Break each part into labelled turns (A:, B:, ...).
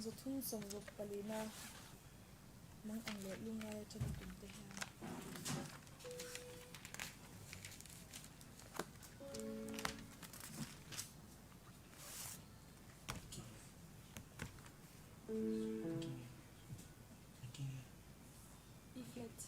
A: Zathum 60 palina mang ang leh lungngai a ṭan a tum te hian. E flat.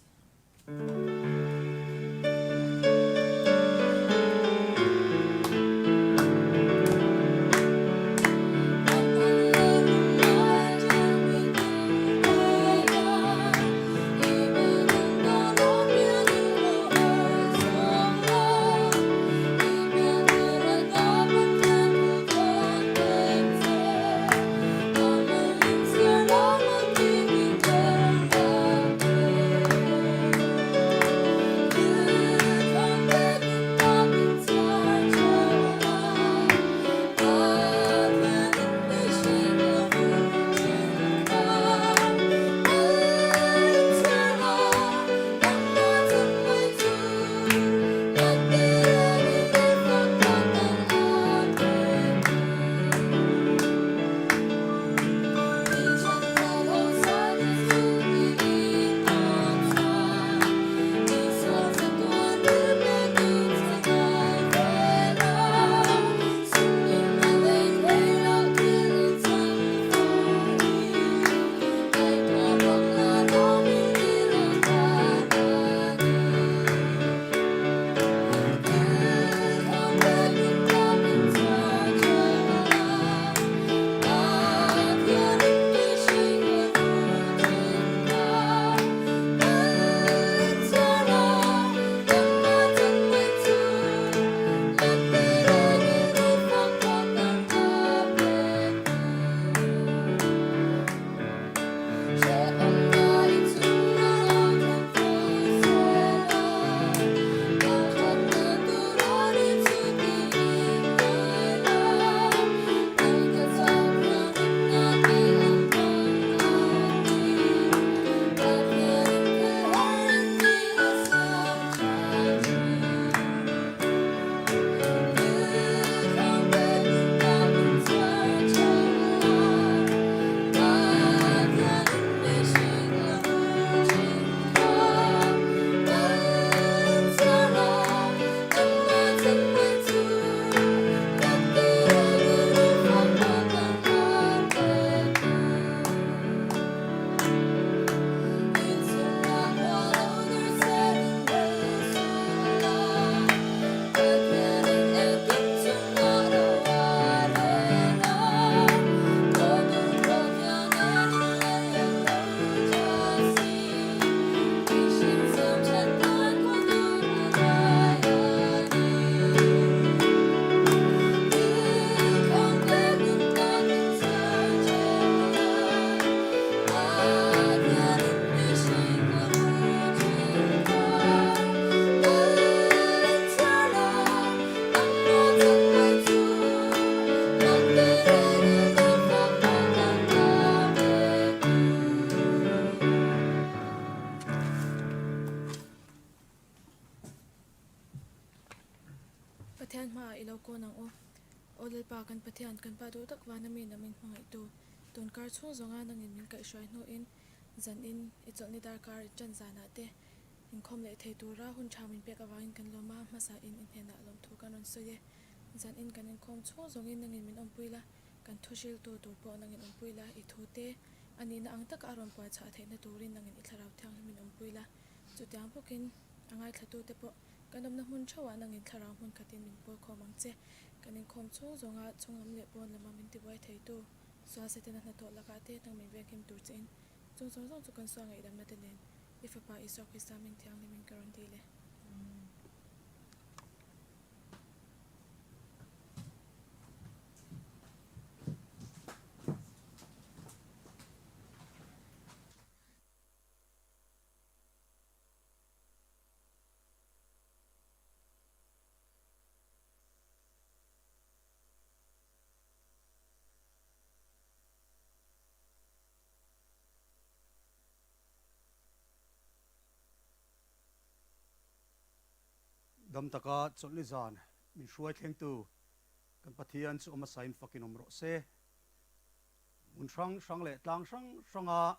A: Pathian hmaah i lo kawn ang u. Aw Lalpa, kan Pathian, kan Pa duh tak vana mi namin hmangaihtu, tun kar chhung zawnga nangin min kaihhruai hnuin zanin i chawlhni darkar i ṭan zanah te inkhawm leh thei tura hun ṭha min pek avangin kan lawm a, hmasa in i hnenah lawmthu kan rawn sawi e. Zanin kan inkhawm chhung zawngin nangin min awmpui la, kan thu hriltu tur pawh nangin awmpui la, i thu te a nihna ang taka a rawn puan chhah theihna turin nangin i thlarau thianghlim in awmpui la. Chutiang bawkin a ngaithlatute pawh kan awmna hmun theuhah nangin thlarau hmun khatin min pawl khawm ang che. Kan inkhawm chhung zawnga chhung lam leh pawn lama min tibuai theitu sual Setana hnathawh lakah te nang min venghim tur chein chung zawng zawng chu kan sual ngaihdamna te nen i Fapa Isua Krista hming thianghlimin ka rawn dil e.
B: Dam taka chawlhni zan min hruai thlengtu kan Pathian chu a hmasain fakin awm rawh se. Hmun hrang hrang leh tlang hrang hranga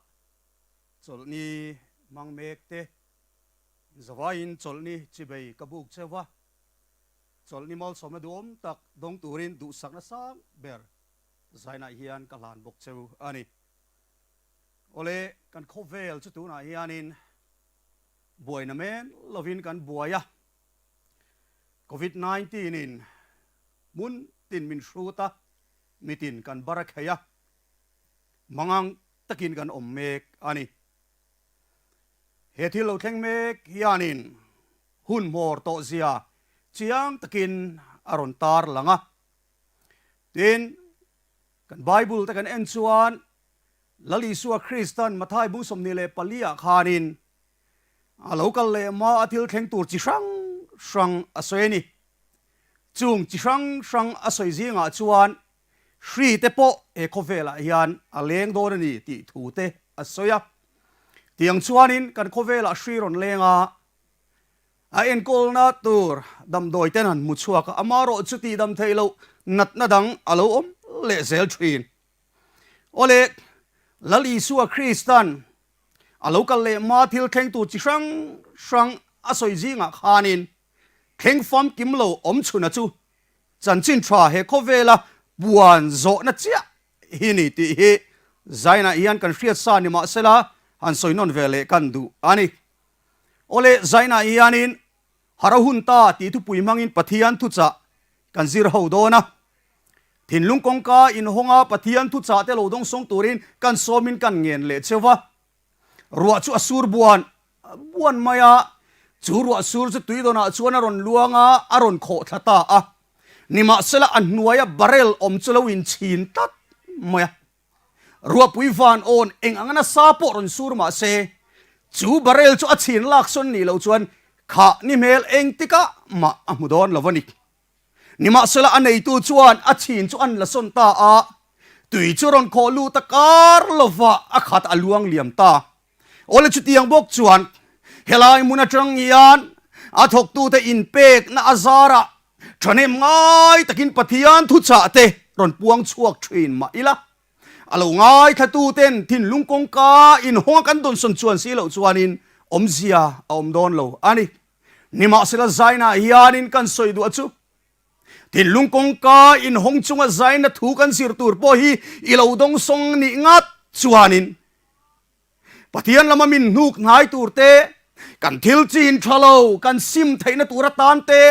B: chawlhni hmang mek te zavaiin chawlhni chibei ka buk cheu va, chawlhni malsawmna duhawm tak dawng turin duhsakna sang ber zainah hian ka hlan bawk cheu a ni. Awle, kan khawvel chu tunah hianin buaina men lovin kan buai a, Covid 19 in hmun tin min hrut a, mitin kan bar a khei a, mangang takin kan awm mek a ni. He thil lo thleng mek hianin hun hmawr tawh zia chiang takin a rawn tar lang a. Tin, kan Bible te kan en chuan Lal Isua Kristan Mathai bung 24 ah khanin a lo kal leh hma a thil thleng tur chi hrang hrang a sawi a ni. Chung chi hrang hrang a sawi zingah chuan hri te pawh he khawvelah hian a leng dawn a ni tih thu te a sawi a. Tiang chuanin kan khawvelah hri rawn leng a, a enkawlna tur damdawi ten han hmu chhuak a, amaherawh chu tih dam theih loh natna dang a lo awm leh zel thin. Awle, Lal Isua Kristan a lo kal leh hma thil thleng tur chi hrang hrang a sawi zingah khanin thleng famkim lo awm chhuna chu chanchin tha he khawvela puan zawhna chiah hi ni tih hi Zainah hian kan hriat sa ni mahsela han sawi nawn ve leh kan duh a ni. Awle, Zainah hianin har a hun ta tih thupui hmangin Pathian thuchah kan zir ho dawn a. Thinlung kawngka inhawnga Pathian thuchah te lo dawngsawng turin kan sawmin kan ngen leh cheu va. Ruah chu a sur buan buan mai a, chu ruah sur chu tuidawnah chuan a rawn luang a, a rawn khawh thla ta a. Nimahsela a hnuaia barrel awm chu lo inchhin tlat mai a. Ruahpui van awn eng anga nasa pawh rawn sur mah se, chu barrel chu a chhin lak sawn nih loh chuan khah ni hmel engtikah mah a hmu dawn lo a ni. Nimahsela a neitu chuan a chhin chu an la sawn ta a, tui chu rawn khawh lut a kar lova a khat a luang liam ta. Awle chutiang bawk chuan helai hmun atang hian a thawktute inpekna a zarah thahnem ngai takin Pathian thuchah te rawn puang chhuak thin mah ila, a lo ngaithlatuten thinlung kawngka inhawnga kan dawnsawn chuan si loh chuanin awmzia a awm dawn lo a ni. Nimahsela zainah hianin kan sawi duah chu thinlung kawngka inhawng chunga zaina thu kan zir tur pawh hi i lo dawngsawng nih ngat chuanin Pathian lama min hnuk hnai tur te, kan thil chin tha lo kan sim theihna tur atan te,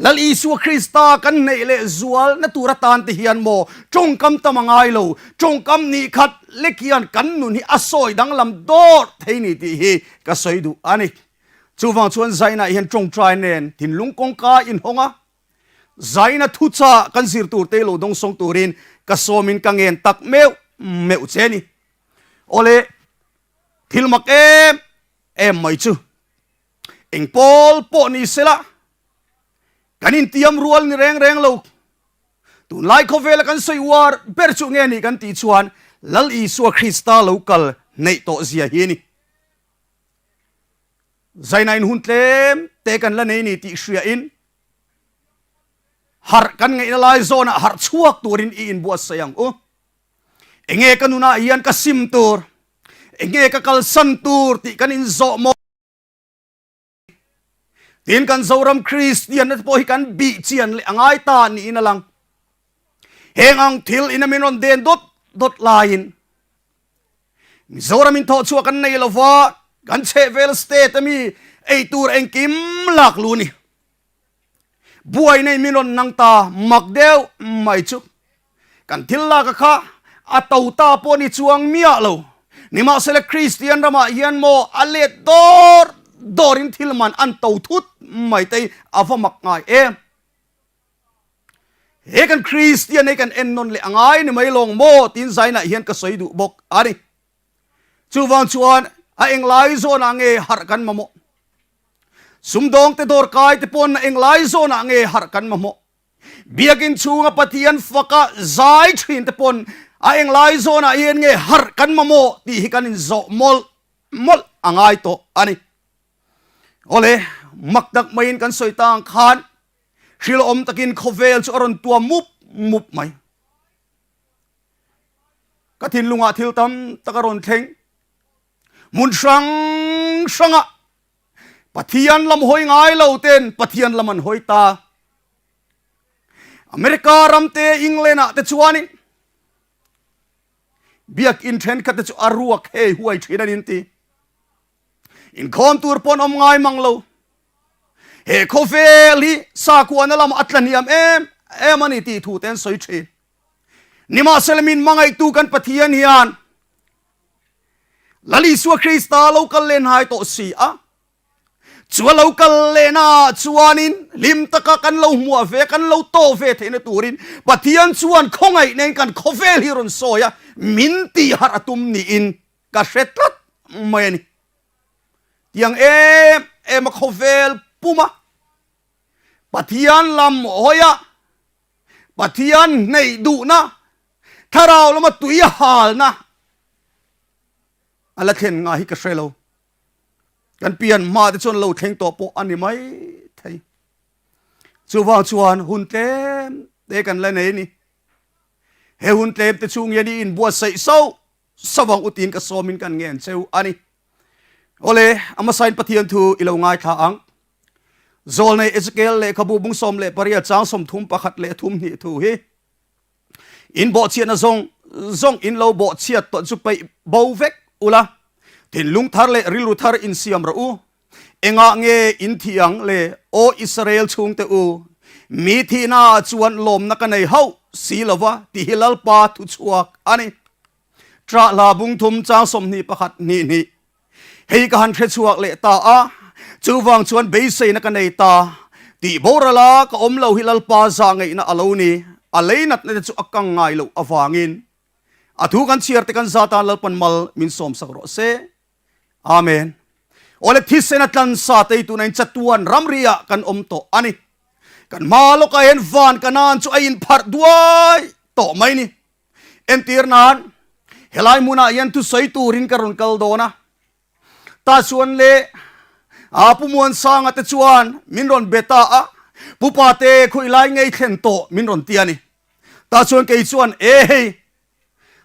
B: Lal Isua Krista kan neih leh zualna tur atan te hian maw tawngkam tam a ngai lo, tawngkam nih khat lek hian kan nun hi a sawi danglam dawr thei ni tih hi ka sawi duh a ni. Chuvang chuan Zainah hian tawngtai nen thinlung kawngka inhawng a, Zaina thuchah kan zir tur te lo dawngsawng turin ka sawmin ka ngen tak meuh meuh che a ni. Awle, thil mak em em mai chu eng pawl pawh ni sela kan intiam rual ni reng reng lo. Tunlai khawvela kan sawi uar ber chu nge ni kan tih chuan Lal Isua Krista lo kal neih tawh zia hi a ni. Zaina in hun tlem te kan la nei ni tih hria in harh kan ngaihna lai zawnah harh chhuak turin i inbuatsaih ang u. Enge ka nunah hian ka sim tur, enge ka kalsan tur tih kan inzawh maw? Tin kan Zoram Kristianna te pawh hi kan bih chian leh a ngai ta niin a lang. Heng ang thil ina min rawn den dawt dawt laiin Mizoram in thawh chhuah kan nei lova, kan chhehvel state ami ei tur engkim lak lu ni. Buai nei min rawn nang ta mak deuh mai chu. Kan thil lak a kha a to ta pawh ni chuang miah lo. Nimahsela Kristian ramah hian maw a let dawr dawrin thil man an to thut mai te hi a va mak ngai em. He kan Kristian hei kan en nawn leh a ngai ni mai lawng maw tiin zainah hian ka sawi duh bawk a ni. Chuvang chuan a englai zawnah nge harh kan mamawh? Sumdawngte dawrkai te pawn a englai zawnah nge harh kan mamawh? Biakin chhunga Pathian faka zai thin te pawn a englai zawnah hian nge harh kan mamawh tih hi kan inzawh mawlh mawlh a ngai tawh a ni. Awle, mak tak maiin kan sawi ta ang khan hrilhawm takin khawvel chu a rawn tuam mup mup mai. Ka thinlungah thil tam tak a rawn thleng. Hmun hrang hrangah Pathian lam hawi ngai lo ten Pathian lam an hawi ta. America ram te England ah te chuanin biakinn thenkhat te chu a ruak hei huai thin an inti. Inkhawm tur pawn awm ngai mang lo. He khawvel hi sakuana lamah a tla hniam em em a ni tih thu te an sawi thin. Nimahsela min hmangaihtu kan Pathian hian Lal Isua Krista lo kal leh hnai tawh si a, chu a lo kal lehna ah chuanin hlim taka kan lo hmuah ve, kan lo tawh ve theihna turin Pathian chuan khawngaihna in kan khawvel hi rawn sawi a, min tihharh a tum niin ka hre tlat mai a ni. Tiang em em a khawvel puma Pathian lam hawi a, Pathian hneih duhna, thlarau lama tui halna a la thlen ngai hi ka hre lo. Kan pian hma te chuan lo thleng tawh pawh a ni mai thei. Chuvang chuan hun tlem te kan la nei a ni. He hun tlem te chhung hian i inbuatsaih sauh sauh ang u tiin ka sawmin kan ngen cheu a ni. Awle, a hmasain Pathian thu i lo ngaithla ang. Zawlnei Ezekiel lehkhabu bung 18 chang 30 pakhat leh thum hnih thu hi in bawhchhiatna zawng zawng in lo bawhchhiat tawh chu peih bo vek ula, thinlung thar leh rilru thar in siam rawh u. Engah nge in thih ang le, aw Israel chhungte u? Mi thihna ah chuan lawmna ka nei hauh si lova tih hi Lalpa thuchhuak a ni. Ṭah hla bung thum chang 21 hnih hnih. Hei ka han hre chhuak leh ta a, chuvang chuan beiseina ka nei ta. Tih borala ka awm lo hi Lalpa za ngeihna a lo ni, a lei natna te chu a kang ngai loh avangin. A thu kan chhiar te kan za tan Lalpan mal min sawmsak rawh se. Amen. Awle thisen a tlan sa tei tuna in chatuan ramri ah kan awm tawh a ni. Kan hma lawkah hian van kanan chu a inpharh duai tawh mai ni. Entir nan, helai hmunah hian thusawi turin ka rawn kal dawn a. Tah chuan le a Pu Muansanga te chuan min rawn be ta a, Pu Pate khawi lai ngei thlen tawh min rawn ti a ni. Tah chuan kei chuan, E hei,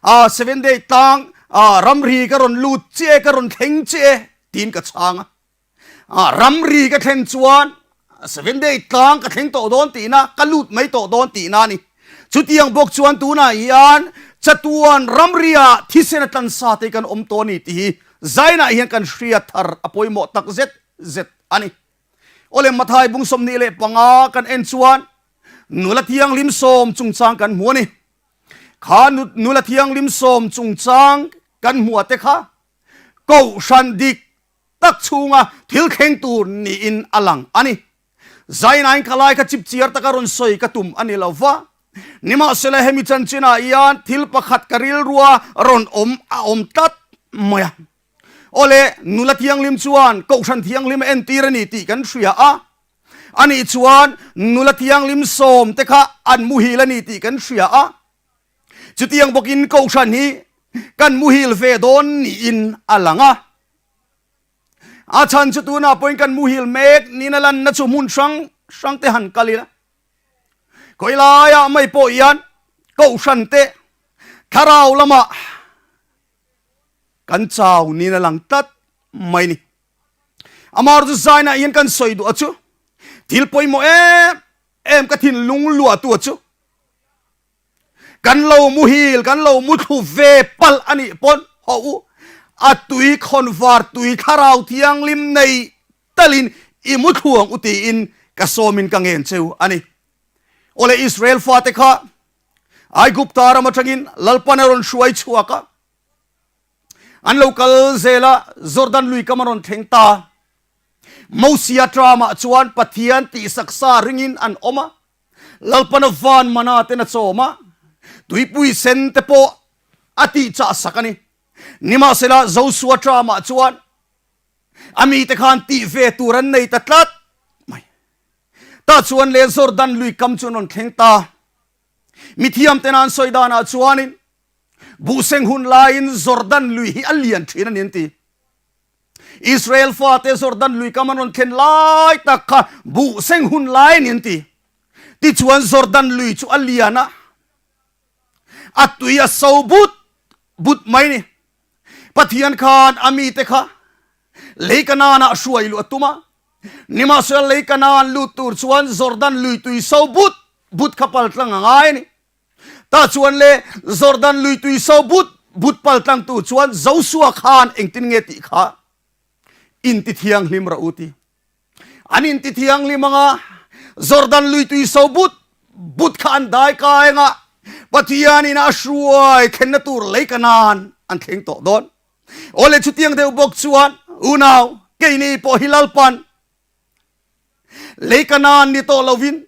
B: a Seven Day tlang a ramri ka rawn lut chiah e, ka rawn thleng chiah e, tiin ka chhang a. A ramri ka thlen chuan Seven Day tlang ka thleng tawh dawn tihna, ka lut mai tawh dawn tihna a ni. Chutiang bawk chuan tunah hian chatuan ramria thisen a tlansa te kan awm tawh a ni tih hi Zainah hian kan hria thar a pawimawh tak zet zet a ni. Awle Mathai bung 25 kan en chuan nula thianghlim sawm chungchang kan hmu a ni. Kha nula thianghlim sawm chungchang kan hmuh te kha Kohhran dik tak chhunga thil thleng tur niin a lang a ni. Zainain ka lai kha chipchiar taka rawn sawi ka tum a ni lo va. Nimahsela hemi chanchinah hian thil pakhat ka rilrua rawn awm a awm tlat mai a. Awle, nula thianghlim chuan Kohhran thianghlim a entir a ni tih kan hria a. Ani chuan nula thianghlim sawm te kha an muhil a ni tih kan hria a. Chutiang bawkin Kohhran hi kan muhil ve dawn niin a lang a. A chhan chu tunah pawhin kan muhil mek niin a lanna chu hmun hrang hrang te han kal ila. Khawi laiah mai pawh hian Kohhran te thlarau lamah kan chau niin a lang tlat mai ni. Amah chu zainah hian kan sawi duh a chu thil pawimawh em em ka thinlung luahtu a chu Kan lo muhil, kan lo muthlu ve palh a nih pawn haw u, a tui khawnvar tui thlarau thianghlim nei talin i muthlu ang u tiin ka sawmin ka ngen cheu a ni. Awle Israel fate kha Aigupta ram atangin Lalpan a rawn hruai chhuak a, an lo kal zel a, Jordan lui kam a rawn thleng ta. Mosia tramah chuan Pathian tihsak sa ringin an awm a, Lalpana van mana ten a chawm a, tuipui sen te pawh a tihchah sak a ni. Nimahsela Josua tramah chuan a mite khan tih ve tur an nei ta tlat mai. Tah chuan le Jordan lui kam chu an rawn thleng ta. Mithiam tena an sawi danah chuanin buhseng hun laiin Jordan lui hi a lian thin a ni an ti. Israel fate Jordan lui kam an rawn thlen lai tak kha buh seng hun lai a ni an ti. Tichuan Jordan lui chu a lian a, a tui a so but but mai ni. Pathian khan a mite kha lei Kanaan-ah hruai luh a tum a, nimahsela lei Kanaan lut tur chuan Jordan lui tui so but but kha pal tlang a ngai a ni. Tah chuan le Jordan lui tui so but but pal tlang tur chuan Joshua khan engtin nge tih kha inti thianghlim rawh u ti. An inti thianghlim anga Jordan lui tui so but but kha an dai kai anga Pathianin a hruai thlenna tur lei Kanaan an thleng tawh dawn. Awle chutiang deuh bawk chuan unau keini pawh hi Lalpan lei Kanaan ni tawh lovin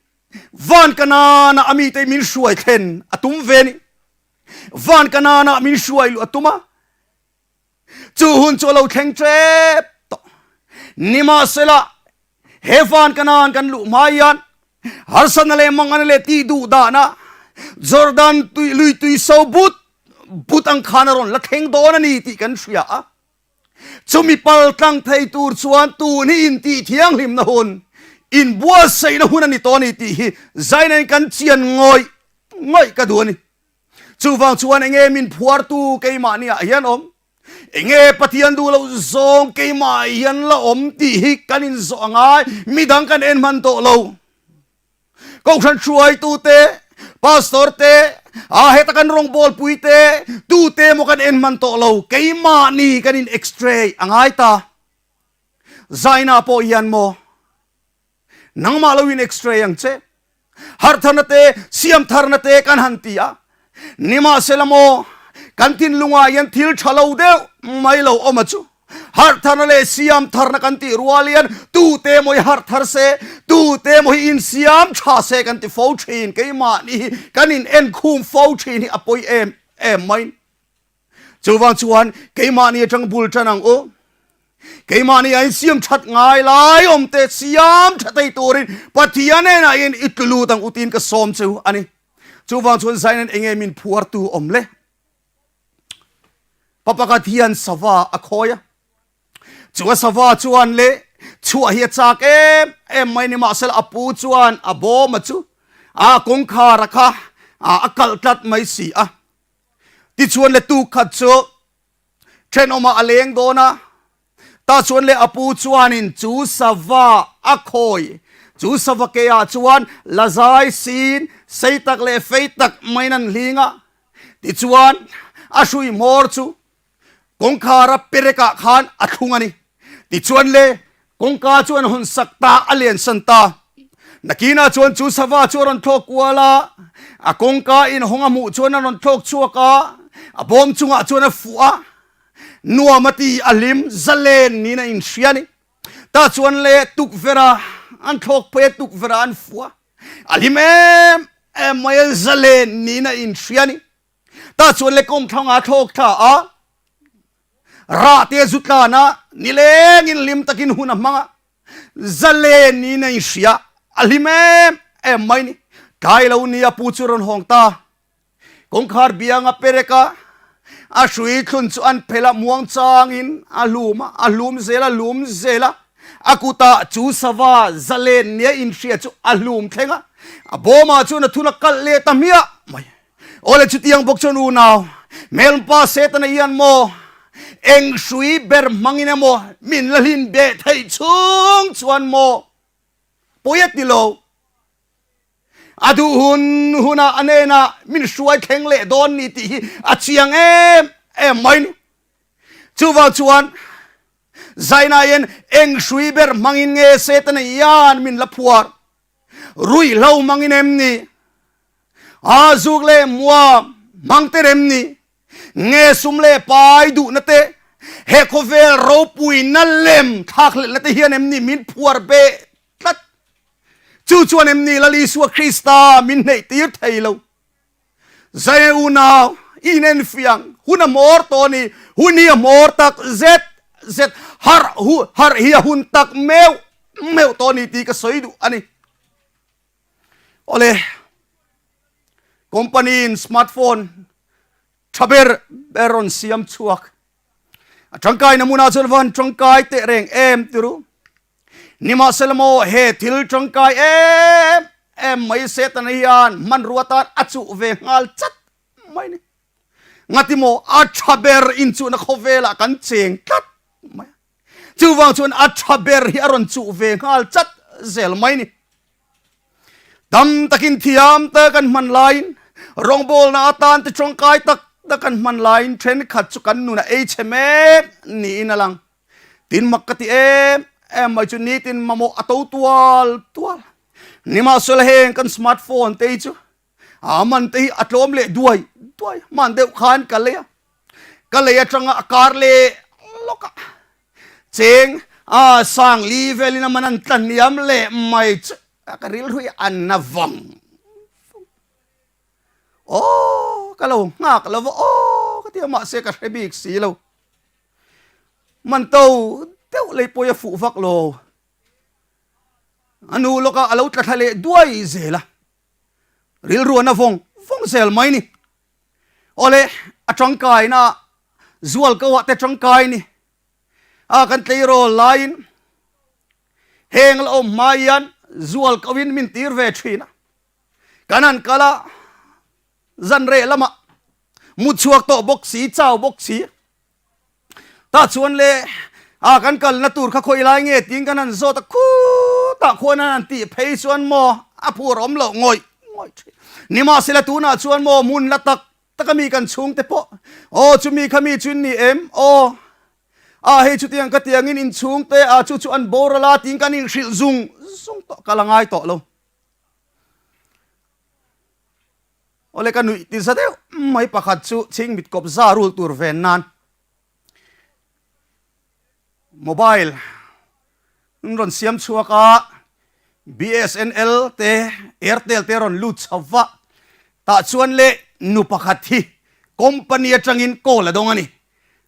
B: van Kanaanah a mite min hruai thlen a tum ve ni. Van Kanaanah min hruai luh a tum a. Chu hun chu a lo thleng tep tawh. Nimahsela, he van Kanaan kan luh hma hian harsatna leh mangana leh tih duh dahna Jordan tui lui tui so but but ang khan a rawn la thleng dawn a ni tih kan hria a. Chumi pal tlang thei tur chuan tun hi intih thianghlimna hun, inbuatsaihna hun a ni tawh a ni tih hi zainain kan chian ngawih ngawih ka duh a ni. Chuvang chuan enge min phuartu keimahni ah hian awm? Enge Pathian duh loh zawng keimah ah hian la awm tih hi kan inzawh a ngai, midang kan en hman tawh lo. Kohhran hruaitu te, pastor te, a heta kan rawngbawlpui te, tute emaw kan en hman tawh lo, keimahni kan in x-ray a ngai ta. Zaina pawh hian maw? Nangmah lo in x-ray ang che. Harhtharna te, siamtharna te kan han ti a. Nimahsela maw, kan thinlungah hian thil tha lo deuh mai lo awm a chu. Harhtharna leh siamtharna kan tih rual hian tute emaw hi harhthar se, tute emaw hi insiam tha se kan ti fo thin. Keimahni hi kan in enkhum fo thin hi a pawi em em mai. Chuvang chuan keimahni atang bul tan ang u. Keimahni a insiam that ngai lai awm te siam tha thei turin Pathian hnenah hian i tlu lut ang u tiin ka sawm chu a ni. Chuvang chuan Zion enge min phuartu awm le? Pa pakhat hian sava a khawi a. Chu a sava chuan le chhuah hi a chak em em mai ni mahsela a pu chuan a bawm a chu a kawngkhar a kha a kalh tlat mai si a. Tichuan le tuk khat chu thenawmah a leng dawn a, tah chuan le a pu chuanin chu sava a khawi, chu sava keah chuan la zai sin sei tak leh fei tak maiin an hling a, tichuan a hrui hmawr chu Kawngkhara perekah khan a thlung a ni. Tichuan le, kawngka chu an hawn sak ta, a liansan ta. Nakinah chuan chu sava chu a rawn thlawk kual a, a kawngka inhawng a hmuh chuan a rawn thlawk chhuak a, a bawm chungah chuan a fuh a, nuam a ti, a hlim, zalen niin a inhria a ni. Tah chuan le, tukverha an thlawk phei a, tukverha an fuh a, a hlim em em mai a, zalen niin a inhria a ni. Tah chuan le kawmthlang a thlawk thla a, rah te a zu tlan a, nilengin hlim takin hun a hmang a, zalen niin a inhria, a hlim em em mai ni. Tlai lo ni a pu chu a rawn hawng ta. Kawngkhar biang a perek a, a hrui thlun chu an phelh a, muang changin a hlum a, a hlum zel a, hlum zel a, a kutah chu sava zalen nia inhria chu a hlum thleng a, a bawmah chuan a thun a kalh leh ta hmiah mai. Awle chutiang bawk chuan unau, hmelpa Setana hian maw eng hrui ber hmangin emaw min la hlin beh theih chhung chuan maw pawi a ti lo. A duh hun hunah a hnenah min hruai thleng leh dawn ni tih hi a chiang em em mai ni. Chuvang chuan Zaina hian eng hrui ber hmangin nge Setana hian min la phuar? Ruihhlo hmangin em ni? A zuk leh mua hmang te rem ni? Nge sum leh pai duhna te, he khawvel ropuina lem thlakhlelhna te hian em ni min phuar beh tlat? Chu chuan em ni Lal Isua Krista min hneih tir thei lo? Zai unau, i inenfiang, hun a hmawr tawh a ni, hun hi a hmawr tak zet zet, harh hu harh hi a hun tak meuh meuh tawh a ni tih ka sawi duh a ni. Awle, company in smartphone tha ber ber rawn siam chhuak. A tangkai namuna chuan van tangkai teh reng em tiru. Nimahsela maw he thil tangkai em em mai Setana hian hmanrua tan a chuh ve nghal chat mai ni. Ngati maw a tha ber inchuhna khawvelah kan cheng tlat mai a. Chuvang chuan a tha ber hi a rawn chuh ve nghal chat zel mai ni. Tam takin thiam te kan hman laiin rawngbawlna atan te tawngkai tak tak kan hman laiin thenkhat chu kan nunah ei chhe mek niin a lang. Tin mak ka ti em em mai chu nitin mamawh a to tual tual. Nimahsela heng kan smartphone te hi chu a man te hi a tlawm leh duai duai hman deuh khan ka lei a ka lei atanga a kar leh lawk a cheng a sang li velin a man an tla hniam leh mai chu ka rilru hi a na vang aw ka lo nghak lo va aw ka ti a mahse ka hre bik si lo man to deuh lei pawh a fuh vak lo a nu lawkah a lo tla thla leh duai zel a Rilru a na vawng vawng zel mai ni. Awle, a tangkaina zual ko ah te tangkai ni. A kan tleirawl laiin heng la awm hma hian zual ko in min tir ve thin a. Kan han kal a, zan reh lamah mut chhuak tawh bawk si, chau bawk si. Tah chuan le a kan kalna tur kha khawi lai nge tiin kan han zawt a, khutah khuan an han tih phei chuan maw a phur awm loh ngawih ngawih thin. Nimahsela tunah chuan maw hmun la tak tak a mi kan chhungte pawh aw chumi kha mi chu in ni em aw a hei chutiang ka tiangin in chhungte a chu chu an boral a tiin kan inhrilh zung zung tawh ka la ngai tawh lo. Awle ka nuih ti za deuh mai pakhat chu chhingmit kawp za rul tur ven nan mobile an rawn siam chhuak a, BSNL te Airtel te rawn lut chho va, tah chuan le nu pakhat hi company atangin call a dawng a ni.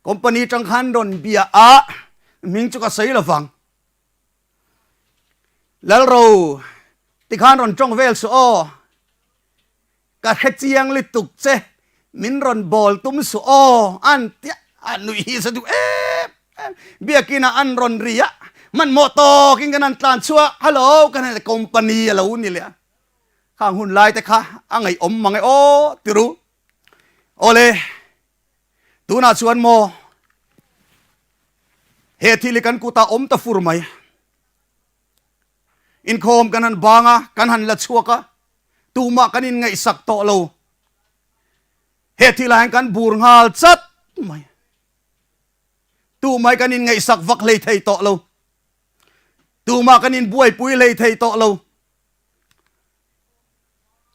B: Company atang khan rawn bia a, hming chu ka sawi lovang. Lalro tikhan rawn tawng vel suh aw, ka hre chiang lutuk che, min rawn bawl tum suh aw an tia a nuih hi sa duh em em. Biakinah an rawn ri a, hmanhmawh tawkin kan han tlan chhuah, hello kan han company a lo ni leh a, khang hun lai te kha a ngaihawm mang e aw tiru. Awle tunah chuan maw He thil hi kan kutah awm ta fur mai. Inkhawm kan han bang a, kan han la chhuak a, tumah kan inngaihsak tawh lo. He thilah hian kan bur nghal chat mai. Tumah hi kan inngaihsak vak hlei thei tawh lo. Tumah kan inbuaipui hlei thei tawh lo.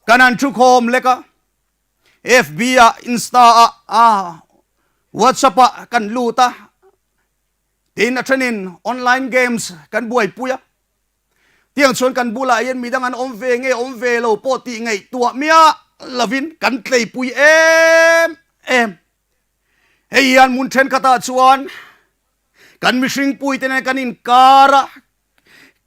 B: Kan han thukhawm lek a. FB ah, Insta ah, ah WhatsApp ah kan lut a, tin a thenin online games kan buaipui a, tiang chuan kan bulah hian midang an awm ve nge awm ve lo pawh tih ngaihtuah miah lovin kan tleipui em em. Hei hian hmun thenkhatah chuan kan mihring puite nen kan inkar a,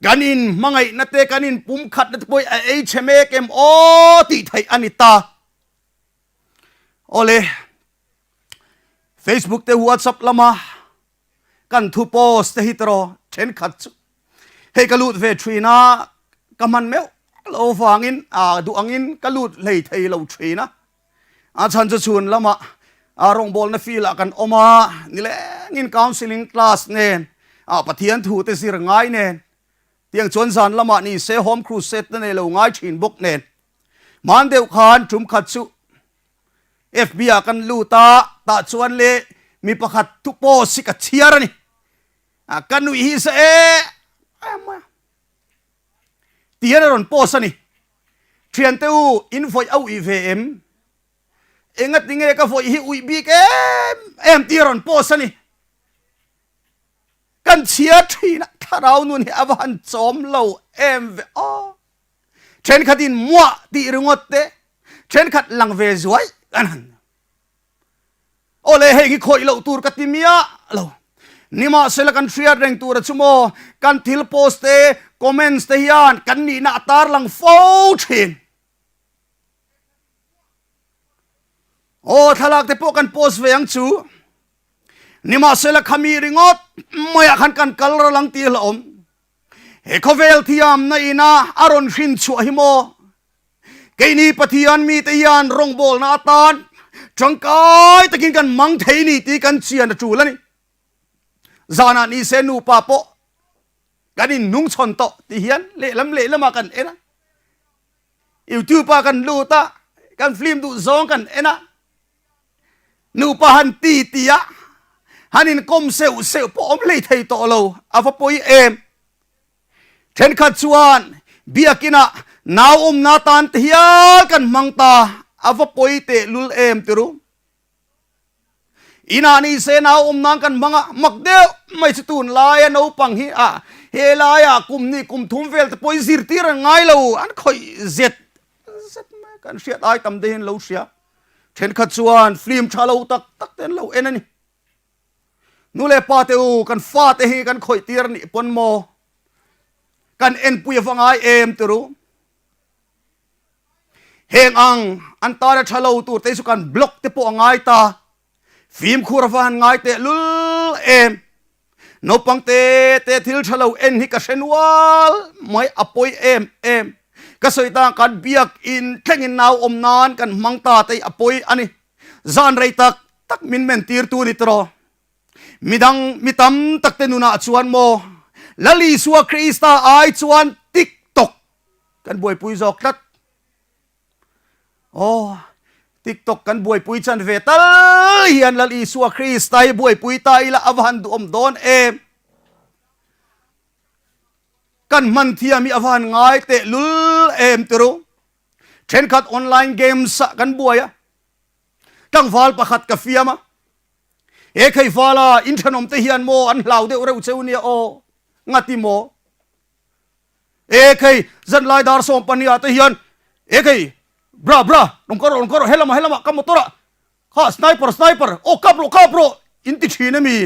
B: Kan in hmangaihna te, kan in pumkhatna te pawh hi a ei chhe mek em aw tih theih a ni ta. Awle, Facebook te WhatsApp lama kan thu post te hi tawh thenkhat chu hei ka lut ve thin a, ka hman meuh lo vangin a duh angin ka lut hlei thei lo thin a. A chhan chu chhun lamah a rawngbawlna field ah kan awm a, nilengin counselling class nen ah Pathian thu te zir ngai nen, tiang chuan zan lamah ni se home crusade te nei lo ngai thin bawk nen. Hman deuh khan tum khat chu FB ah kan lut a, tah chuan le mi pakhat thu post hi ka chhiar a ni. Ka nuih hi sa em em mai a. Tihian a rawn post a ni. Thiante u, in vawih a uih ve em? Engati nge ka vawih hi uih bik em em tih a rawn post a ni. Kan chhiar thin a, thlarau nun hi a va han chawm lo em ve aw. Thenkhatin muah tih ringawt te, thenkhat lang ve zuai kan han. Awle heng hi khawih loh tur ka ti miah lo. Nimahsela kan hriat reng tura chu maw kan thil post te, comments te hian kan nihna a tarlang fo thin. Aw thlalak te pawh kan post ve ang chu. Nimahsela khami ringawt maiah khan kan kal ral ang tih hlauhawm. He khawvel thiamna ina a rawn hrin chhuah hi maw? Keini Pathian mite hian rawngbawlna atan Tangkai takin kan mang thei ni tih kan chian a tul a ni. Zanah ni se nupa pawh kan in hnungchhawn tawh ti hian lehlam lehlamah kan en a. Youtube ah kan lut a, kan film duh zawng kan en a. Nupa han ti ti a, han inkawm seuh seuh pawh awm hlei thei tawh lo, a va pawi em. Thenkhat chuan biakinah nau awmna tan te hial kan hmang ta, a va pawi tehlul em ti ru. Inah ni se nau awm nan kan hmang a, mak deuh mai chu tun laia naupang hi a he laia kum ni kum thum vel te pawh hi zirtir an ngai lo, an khawih zet zet mai kan hriat ai tam deuhin lo hria. Thenkhat chuan film tha lo tak tak te an lo en a ni. Nu leh pa te u kan fa te hi kan khawih tir a nih pawn maw? Kan enpui a va ngai em ti ru. Heng ang an tana tha lo tur te chu kan block te pawh a ngai ta. Fimkhur a va han ngai teh lul em. Naupang te te thil tha lo en hi ka hre nual mai a pawi em em. Ka sawi ta kan biak in thlengin nau awm nan kan hmang ta te hi a pawi a ni. Zan rei tak tak min men tir tu ni tawh. Midang mi tam tak te nunah chuan maw Lal Isua Krista ai chuan TikTok Kan buaipui zawk tlat. Aw, TikTok kan buaipui chan ve tal hian Lal Isua Krista hi buaipui ta ila a va han duhawm dawn em. Kan hman thiam hi a va han ngai teh lul em tiru. Thenkhat online games ah kan buai a. Tlangval pakhat ka fiam a. He kheivala in thenawm te hian maw an hlau deuh reuh cheu nia aw. Ngati maw? E khei, zanlai dar 12 ah te hian e khei, bra bra, rawn kawr rawh, rawn kawr rawh, helamah helamah ka motor ah kha sniper sniper, aw kap rawh kap rawh in ti thin a mi?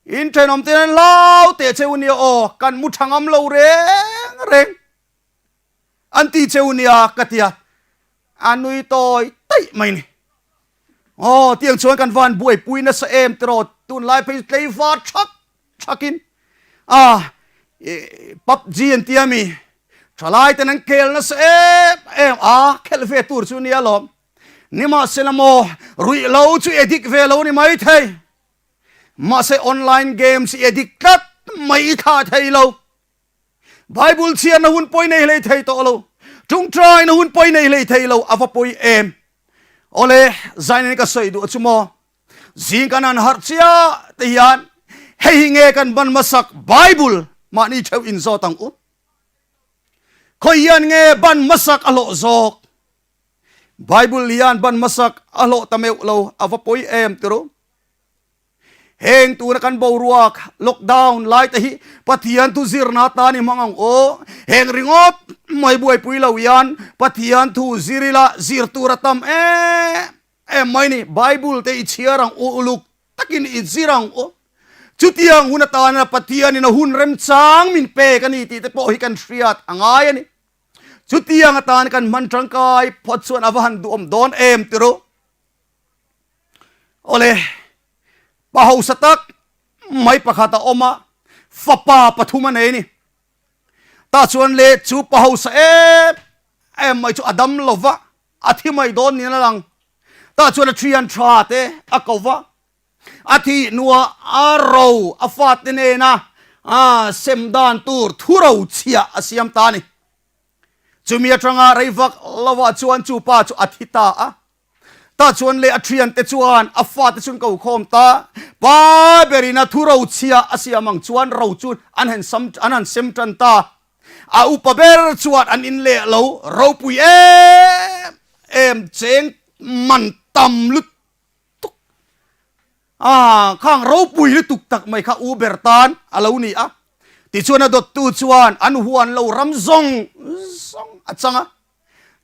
B: In thenawm te hian hlau teh cheu nia aw, kan mu tha ngam lo reng reng an ti cheu nia ka ti a, a nui tawi taih mai ni. Aw, tiang chuan kan van buaipui nasa em tiraw, tunlai phei chu tleivar thak thakin a PUBG an tia mi thalai ten an khel nasa em em a khelh ve tur chu nia lawm nimahsela maw ruih lo chu edit ve lo ni mai thei mahse online games i edit tlat mai i thlah thei lo Bible chhiarna hun pawi nei hlei thei tawh lo tawngtaina hun pawi nei hlei thei lo a va pawi em awle zainen ka sawi duh chu maw Zing kan han harh chiah te hian hei hi nge kan ban hmasak Bible mahni theuh in zawt ang u. Khawi hian nge ban hmasak a hlawh zawk? Bible hian ban hmasak a hlawh ta meuh lo a va pawi em ti ru. Heng tuna kan boruak lockdown lai te hi Pathian thu zirna atan i hmang ang u. Heng ringawt mai buaipui lo hian Pathian thu zir ila zir tur a tam em Em mai ni, Bible te i chhiar ang u, uluk takin i zir ang u. Chutiang hun atana Pathianin a hun remchang min pek a ni tih te pawh hi kan hriat a ngai a ni. Chutiang atan kan hman tangkai phawt chuan a va han duhawm dawn em ti ru. Awle, pa hausa tak mai pakhat a awm a, fapa pathum a nei a ni. Tah chuan le chu pa hausa em em mai chu a dam lo va, A thi mai dawn niin a lang. Tah chuan a thian tha te a ko va, a thih hnuah a ro a fate nena sem dan tur thu ro chhiah a siam ta a ni. Chumi atanga rei vak lovah chuan chu pa chu a thi ta a. Tah chuan leh a thiante chuan a fate chu an ko khawm ta. Pa berin a thu ro chhiah a siam ang chuan ro chu an han sem tan ta. A upa ber chuan an in leh lo ropui em em cheng man tam lutuk a khang ropui lutuk tak mai kha u ber tan a lo ni a. Tichuan a dawttu chuan an huan lo ram zawng zawng a chang a.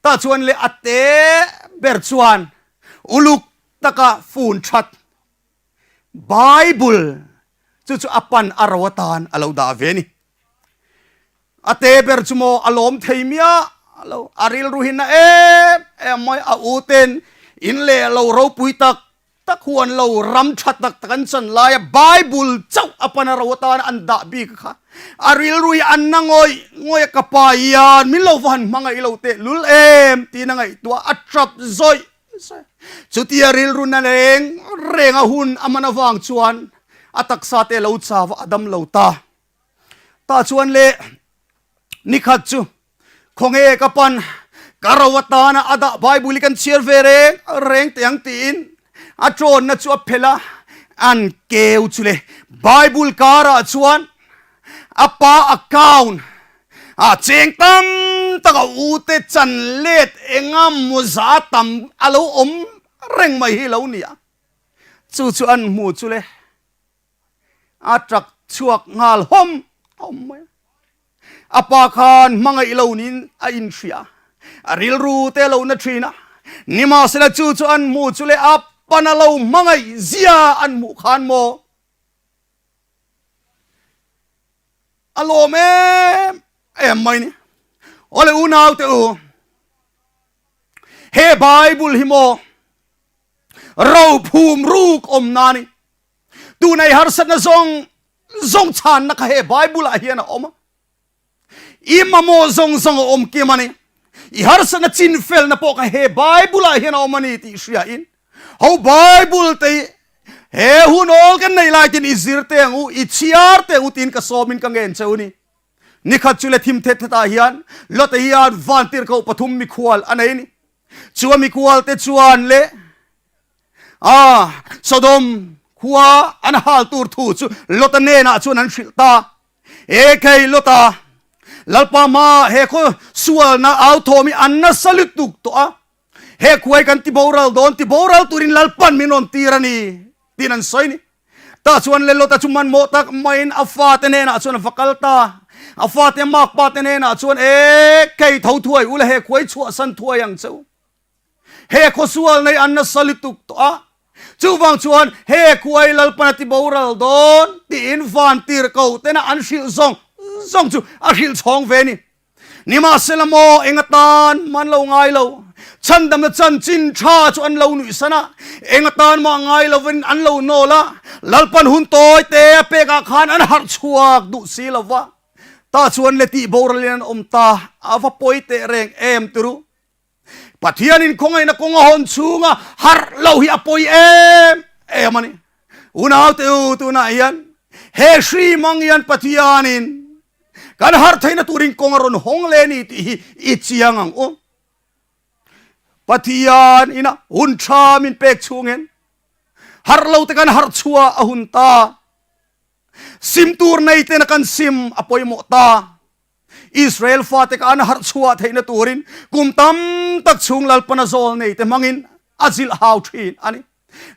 B: Tah chuan leh a te ber chuan uluk taka fun that Bible chu chu a pan a ro atan a lo dah ve a ni. A te ber chu maw a lawm thei miah lo, a rilru hi na em em mai, a u ten in leh lo ropui tak tak huan lo ram tha tak tak an chan lai a, Bible chauh a pan a ro atana an dah bik kha a rilru hi an na ngawih ngawih a, ka pa hian min lo va han hmangaih lo teh lul em tiin a ngaihtuah a tap zawih. se. Chutia rilru na reng reng a hun a man avang chuan a taksa te lo chau a, a dam lo ta. Tah chuan le nikhat chu khawnge ka pan ka ro atana a dah Bible hi kan chhiar ve reng reng teh ang tiin a tawnna chu a phelh a, an keu chu le Bible karah chuan a pa account ah cheng tam tak a u te chan let enga mawza tam a lo awm reng mai hi lo ni a, chu chu an hmu chu le. A ṭak chhuak nghal hawm hawm mai a. A pa khan hmangaih lo niin a inhria. A rilru te a lo na ṭhin a. Nimahsela chu chu an hmuh chu leh a pan a lo hmangaih zia an hmuh khan maw? A lawm em em mai ni. Awle unaute u, he Bible hi maw rophum ruk awmna a ni. Tunei harsatna zawng zawng chhanna kha he Bible ah hian a awm a. I mamawh zawng zawng a awm kim a ni. I harsatna chinfelna pawh kha he Bible ah hian a awm a ni tih hria in ho Bible te hi he hun awl kan nei lai tin i zir te ang u, i chhiar te ang u tiin ka sawm in ka ngen cheu ni. Nikhat chu le thim thet thet ah hian Lota hian vantirhkoh pathum mikhual a nei a ni. Chu a mikhual te chuan le A, Sodom khua an hal tur thu chu Lota hnenah chuan an hrilh ta. E kei Lota, Lalpa hma he khaw sualna au thawm hi an nasa lutuk tawh a, he khuai kan ti boral dawn, ti boral turin Lalpan min rawn tir a ni, tiin an sawi ni. Tah chuan le Lota chu hmanhmawh tak maiin a fate hnenah chuan a va kal ta. A fate makpa te hnenah chuan, E kei tho thuai ula he khuai chhuahsan thuai ang che u. He khawsual nei an nasa lutuk tawh a, chuvang chuan he khuai Lalpan a ti boral dawn tiin van tir ko tena an hrilh zawng zawng chu a hrilh chhawng ve ni. Nimahsela maw eng atan mah an lo ngai lo, chhandamna chanchin tha chu an lo nuihsan a, eng atan mah ngai lovin an lo nawl a, Lalpan hun tawi te a pekah khan an harh chhuak duh si lo va. Tah chuan le tih boralin an awm ta, a va pawi teh reng em turu. Pathianin khawngaihna kawng a hawn chhunga harh lo hi a pawi em em a ni. Unaute u, tunah hian he hri mang hian Pathianin kan harh theihna turin kawng a rawn hawng leh a ni tih hi i chiang ang u. Pathian ina hun tha min pek chhungin harh lo te kan harh chhuah a hun ta. Sim tur nei tena kan sim a pawimawh ta. Israel fate kha an harh chhuah theihna turin kum tam tak chhung Lalpana zawl nei te hmangin a zilh hau thin a ni.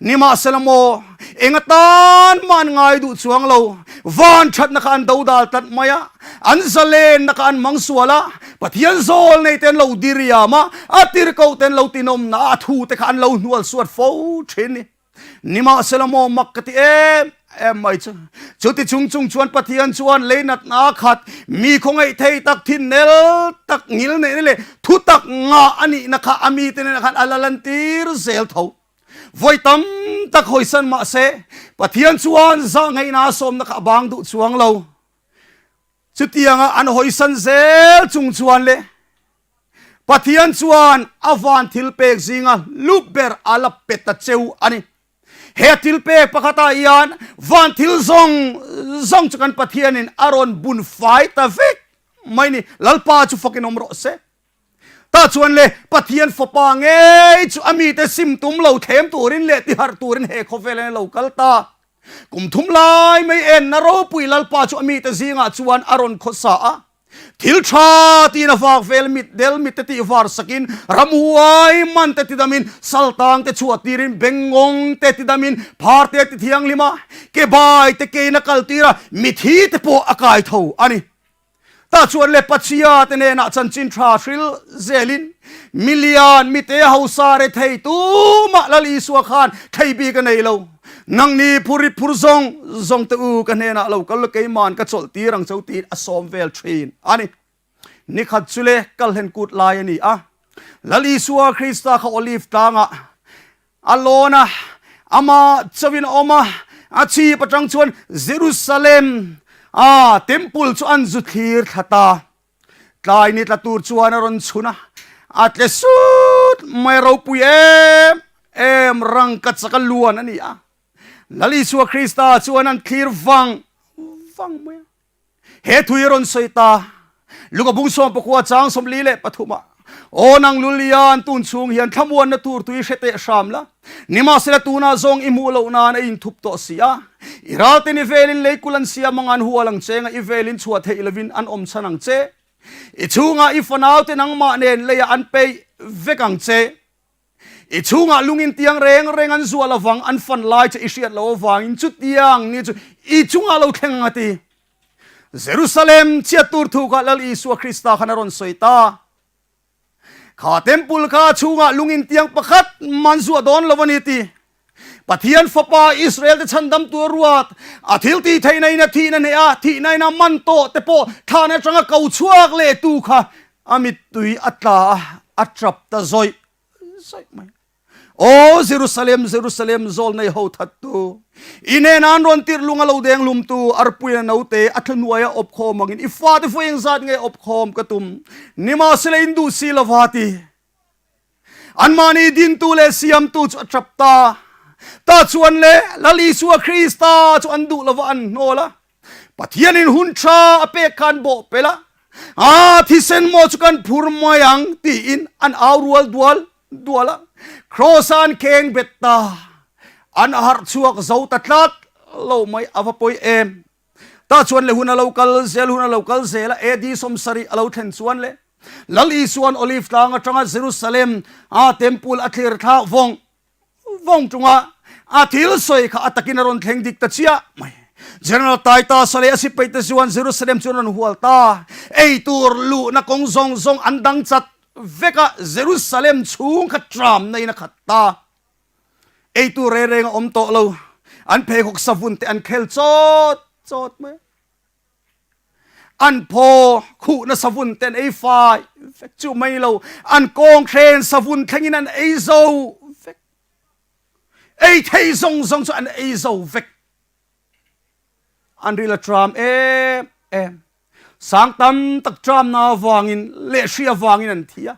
B: Nimahsela maw, eng atan mah an ngai duh chuang lo. Van thatna kha an dodal tlat mai a, an zalenna kha an mang sual a, Pathian zawl nei te an lo diriam a, a tirhkoh te an lo tinawmna a, a thu te kha an lo hnual suat fo thin a ni. Nimahsela maw mak ka ti em em mai chu. Chuti chung chung chuan Pathian chuan lei natna khat mi khawngaih thei tak thin nel tak ngil neihna leh thu tak ngah a nihna kha a mite nen khan a la lantir zel tho. Vawi tam tak hawisan mahse Pathian chuan zahngaihna a sawmna kha a bang duh chuang lo. Chutianga an hawisan zel chung chuan le Pathian chuan a van thilpek zinga lu ber a la pe ta cheu a ni. He thilpek pakhatah hian van thil zawng zawng chu kan Pathianin a rawn bun fai ta vek mai ni. Lalpa chu fakin awm rawh se. Tah chuan le Pathian fapa ngei chu a mite sim tum lo thlem turin leh tiharh turin he khawvel in a lo kal ta. Kum thum lai mai enna ropui Lalpa chu a mite zingah chuan a rawn khawsa a. Thil tha tiin a vak vel mit del mit te tih var sakin ramhuai man te tidamin saltang te chhuah tirin bengngawng te tidamin phar te ti thianghlim a, ke bai te kein a kal tir a, mithi te pawh a kai tho a ni. Tah chuan le Pachia te hnenah chanchin tha hril zelin milian mite hausa rethei tumah Lal Isua khan thei bik a nei lo. Nangni phur rit phur zawng zawng te u ka hnenah lo kal la keiman ka chawlh tir ang cho tiin a sawm vel thin a ni. Nikhat chu le kalhlen kut lai a ni a, Lal Isua Krista kha Olive tlangah a lawn a, amah chauhin a awm a, a chhip atang chuan Jerusalem a temple chu an zu thlir thla ta. Tlai ni tla tur chuan a rawn chhun a, a tle sut mai ropui em. em rangkachak a luan a ni a. Lal Isua Krista chuan an thlir vang vang mai a. He thu hi a rawn sawi ta. Luka bung sawm pakua chang 43 ah, Aw nang Lulian, tun chhung hian thlamuanna tur tui hre teh hram la. Nimahsela tunah zawng i hmuh loh nan a inthup tawh si a. I ralten i velin leikul an siam anga an hual ang che nga i velin chhuah theih lovin an awm chhan ang che. I chhungah i fanaute nangmah nen leiah an peih vek ang che. I chhungah lungin tiang reng reng an zual avang an fan lai che i hriat loh avangin chutiang ni chu i chungah lo thleng ang a ti. Jerusalem chhiat tur thu kha Lal Isua Krista khan a rawn sawi ta. Kha temple kha chhungah lungin tiang pakhat man zuah dawn lo a ni ti. Pathian Fapa Israel te chhandam tur ruat a thil tih theihna in a thihna hneh a, thihna in a man tawh te pawh thlan atanga ko chhuak leh tu kha a mittui a tla a, a tap ta zawih zawih mai. Aw Jerusalem, Jerusalem, zawl nei ho that tu, i hnenah an rawn tirh lung a lo deng hlum tu, arpuina naute a thluhnuai a awp khawm angin i fate vawi engzat nge awp khawm ka tum, nimahsela in duh si lova ti. Anmahni dintu leh siamtu chu a tap ta. Tah chuan le Lal Isua Krista chu an duh lova an hnawl a. Pathianin hun tha a pek kha an bawh pel a, A thisen maw chu kan phur mai ang tiin an au rual dual dual a. Kraws-a an kheng bet ta. An harh chhuak zo ta tlat lo mai a va pawi em. Tah chuan le hun a lo kal zel, hun a lo kal zel a, AD 70 a lo thlen chuan le Lal Isua'n Olive tlang atanga Jerusalem a temple a thlir thla vawng vawng chunga a thil sawi kha a takin a rawn thleng dik ta chiah mai. General Titus leh a sipaite chuan Jerusalem chu an rawn hual ta. Ei tur luhna kawng zawng zawng an dang chat vek a, Jerusalem chhung kha tramna in a khat ta. Eitu reng reng a awm tawh lo. An pheikhawk savun te an khel chawt chawt mai. An phaw khuhna savun te an ei fai vek chu mai lo. An kawng hren savun thlengin an ei zo vek. Ei thei zawng zawng chu an ei zo vek. An ril a tram em em. Sang tam tak tramna avangin leh hri avangin an thi a.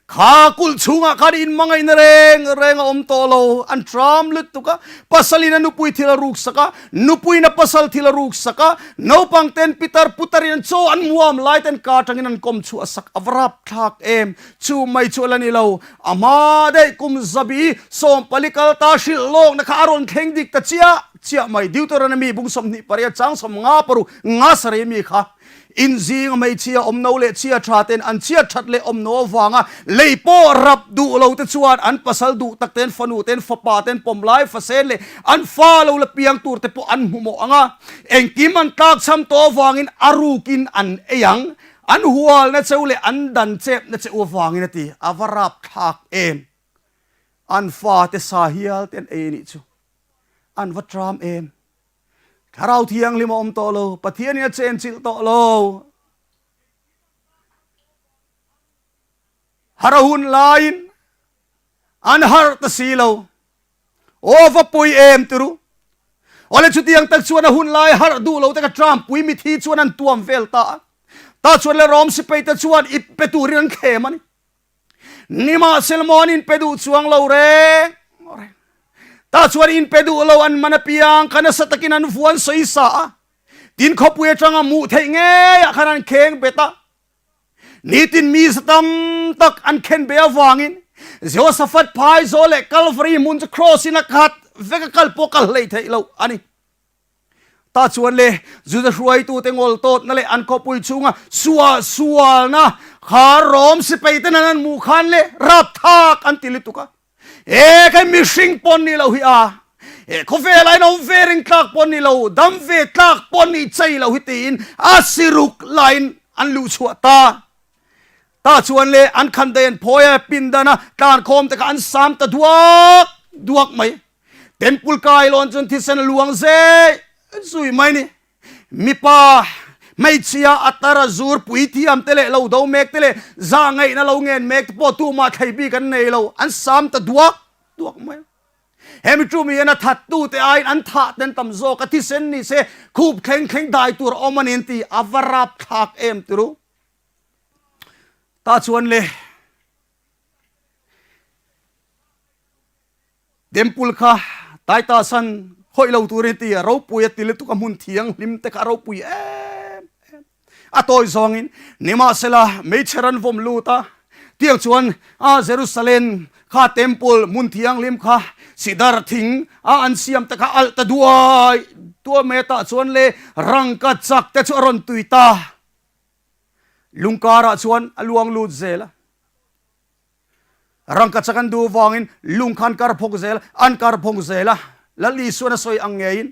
B: Kha kulh chhungah khan inhmangaihna reng reng a awm tawh lo. An tram lutuk a, pasalin a nupui thil a ruksak a, nupuiin a pasal thil a ruksak a, naupang ten pitar putarin an chaw an muam lai ten ka atangin an kawm chhuah sak a va rapthlak em. Chu mai chu a la ni lo. A hma daih kum zabi 14 kal ta hrilh lawkna kha a rawn thleng dik ta chiah chiah mai. Deuteronomy bung 28 chang 56 nga sarih mi kha. Inzing a hmeichhia awmno leh chhia tha ten an chhiat that leh awmno avanga lei pawh rap duh lo te chuan an pasal duh tak ten fanu ten fapa ten pawmlai fasen leh an fa lo la piang tur te pawh an hmu mawh ang a, engkim an tlak cham tawh avangin a rukin an ei ang, an hualna cheu leh an dan chepna cheu avangin a ti, a va rap thlak em! An fate sa hial te an ei a nih chu an va tram em! Thlarau Thianghlim a awm tawh lo, Pathianin a chenchilh tawh lo. Har a hun laiin an harh ta si lo. Aw va pui em tiru. Awle chutiang tak chuan a hun lai harh duh lo te ka Trump pui mithi chuan an tuam vel ta a. Ta chuan le Rom sipai te chuan ip pe turin an thlem a ni. Nimahsela maw an inpe duh chuang lo reng reng. Tah chuan inpe duh lo an man apiang kha nasa takin an vuan sawi sa a. Tin khawpui atanga muh theih ngeiah khan an kheng bet a. Nitin mi za tam tak an khen be avangin Jehoshaphat phaizawl leh Kalvari hmun chu kraws in a khat vek a kal pawh kal hlei theih loh a ni. Tah chuan le Juda hruaitute ngawl tawtna leh an khawpui chhunga suah sualna kha Rom sipai ten an an hmuh khan le rapthak an ti lutuk a. He kha mihring pawn ni lo hi a, he khawvelah hian awm ve ring tlak pawn ni lo, dam ve tlak pawn ni chei lo hi tiin a siruk laiin an luh chhuah ta. Tah chuan le an khan daih an phawi a, pindana tlankhawm te kha an sam ta duak duak mai. Temple kailawn chuan thisen a luang zeh zui mai ni. Mipa, hmeichhia, a tar a zur puithiam te leh lo do mek te leh zah ngaihna lo ngen mek te pawh tumah thlei bik an nei lo, an sam ta duak duak mai a. Hemi tum hian a thattu te aiin an thah ten tam zawk a, thisen ni se khup thleng thleng dai tur a awm a ni an ti, a va rapthlak em tiru. Tah chuan le. Temple kha Titus-an khawih lo turin a ti a, ropui a ti lutuk a, hmun thianghlim te kha a ropui em em. A tawi zawngin, nimahsela meichher an vawm lut a, tiang chuan a Jerusalem kha temple hmun thianghlim kha sidar thing a an siam te kha alh ta duai duai mai a, tah chuan le rangka chak te chu a rawn tui ta. Lungkarah chuan a luang lut zel a. Rangka chak an duh vangin lung kha an kar phawk zel, an kar phawk zel a. Lal Isuan a sawi ang ngeiin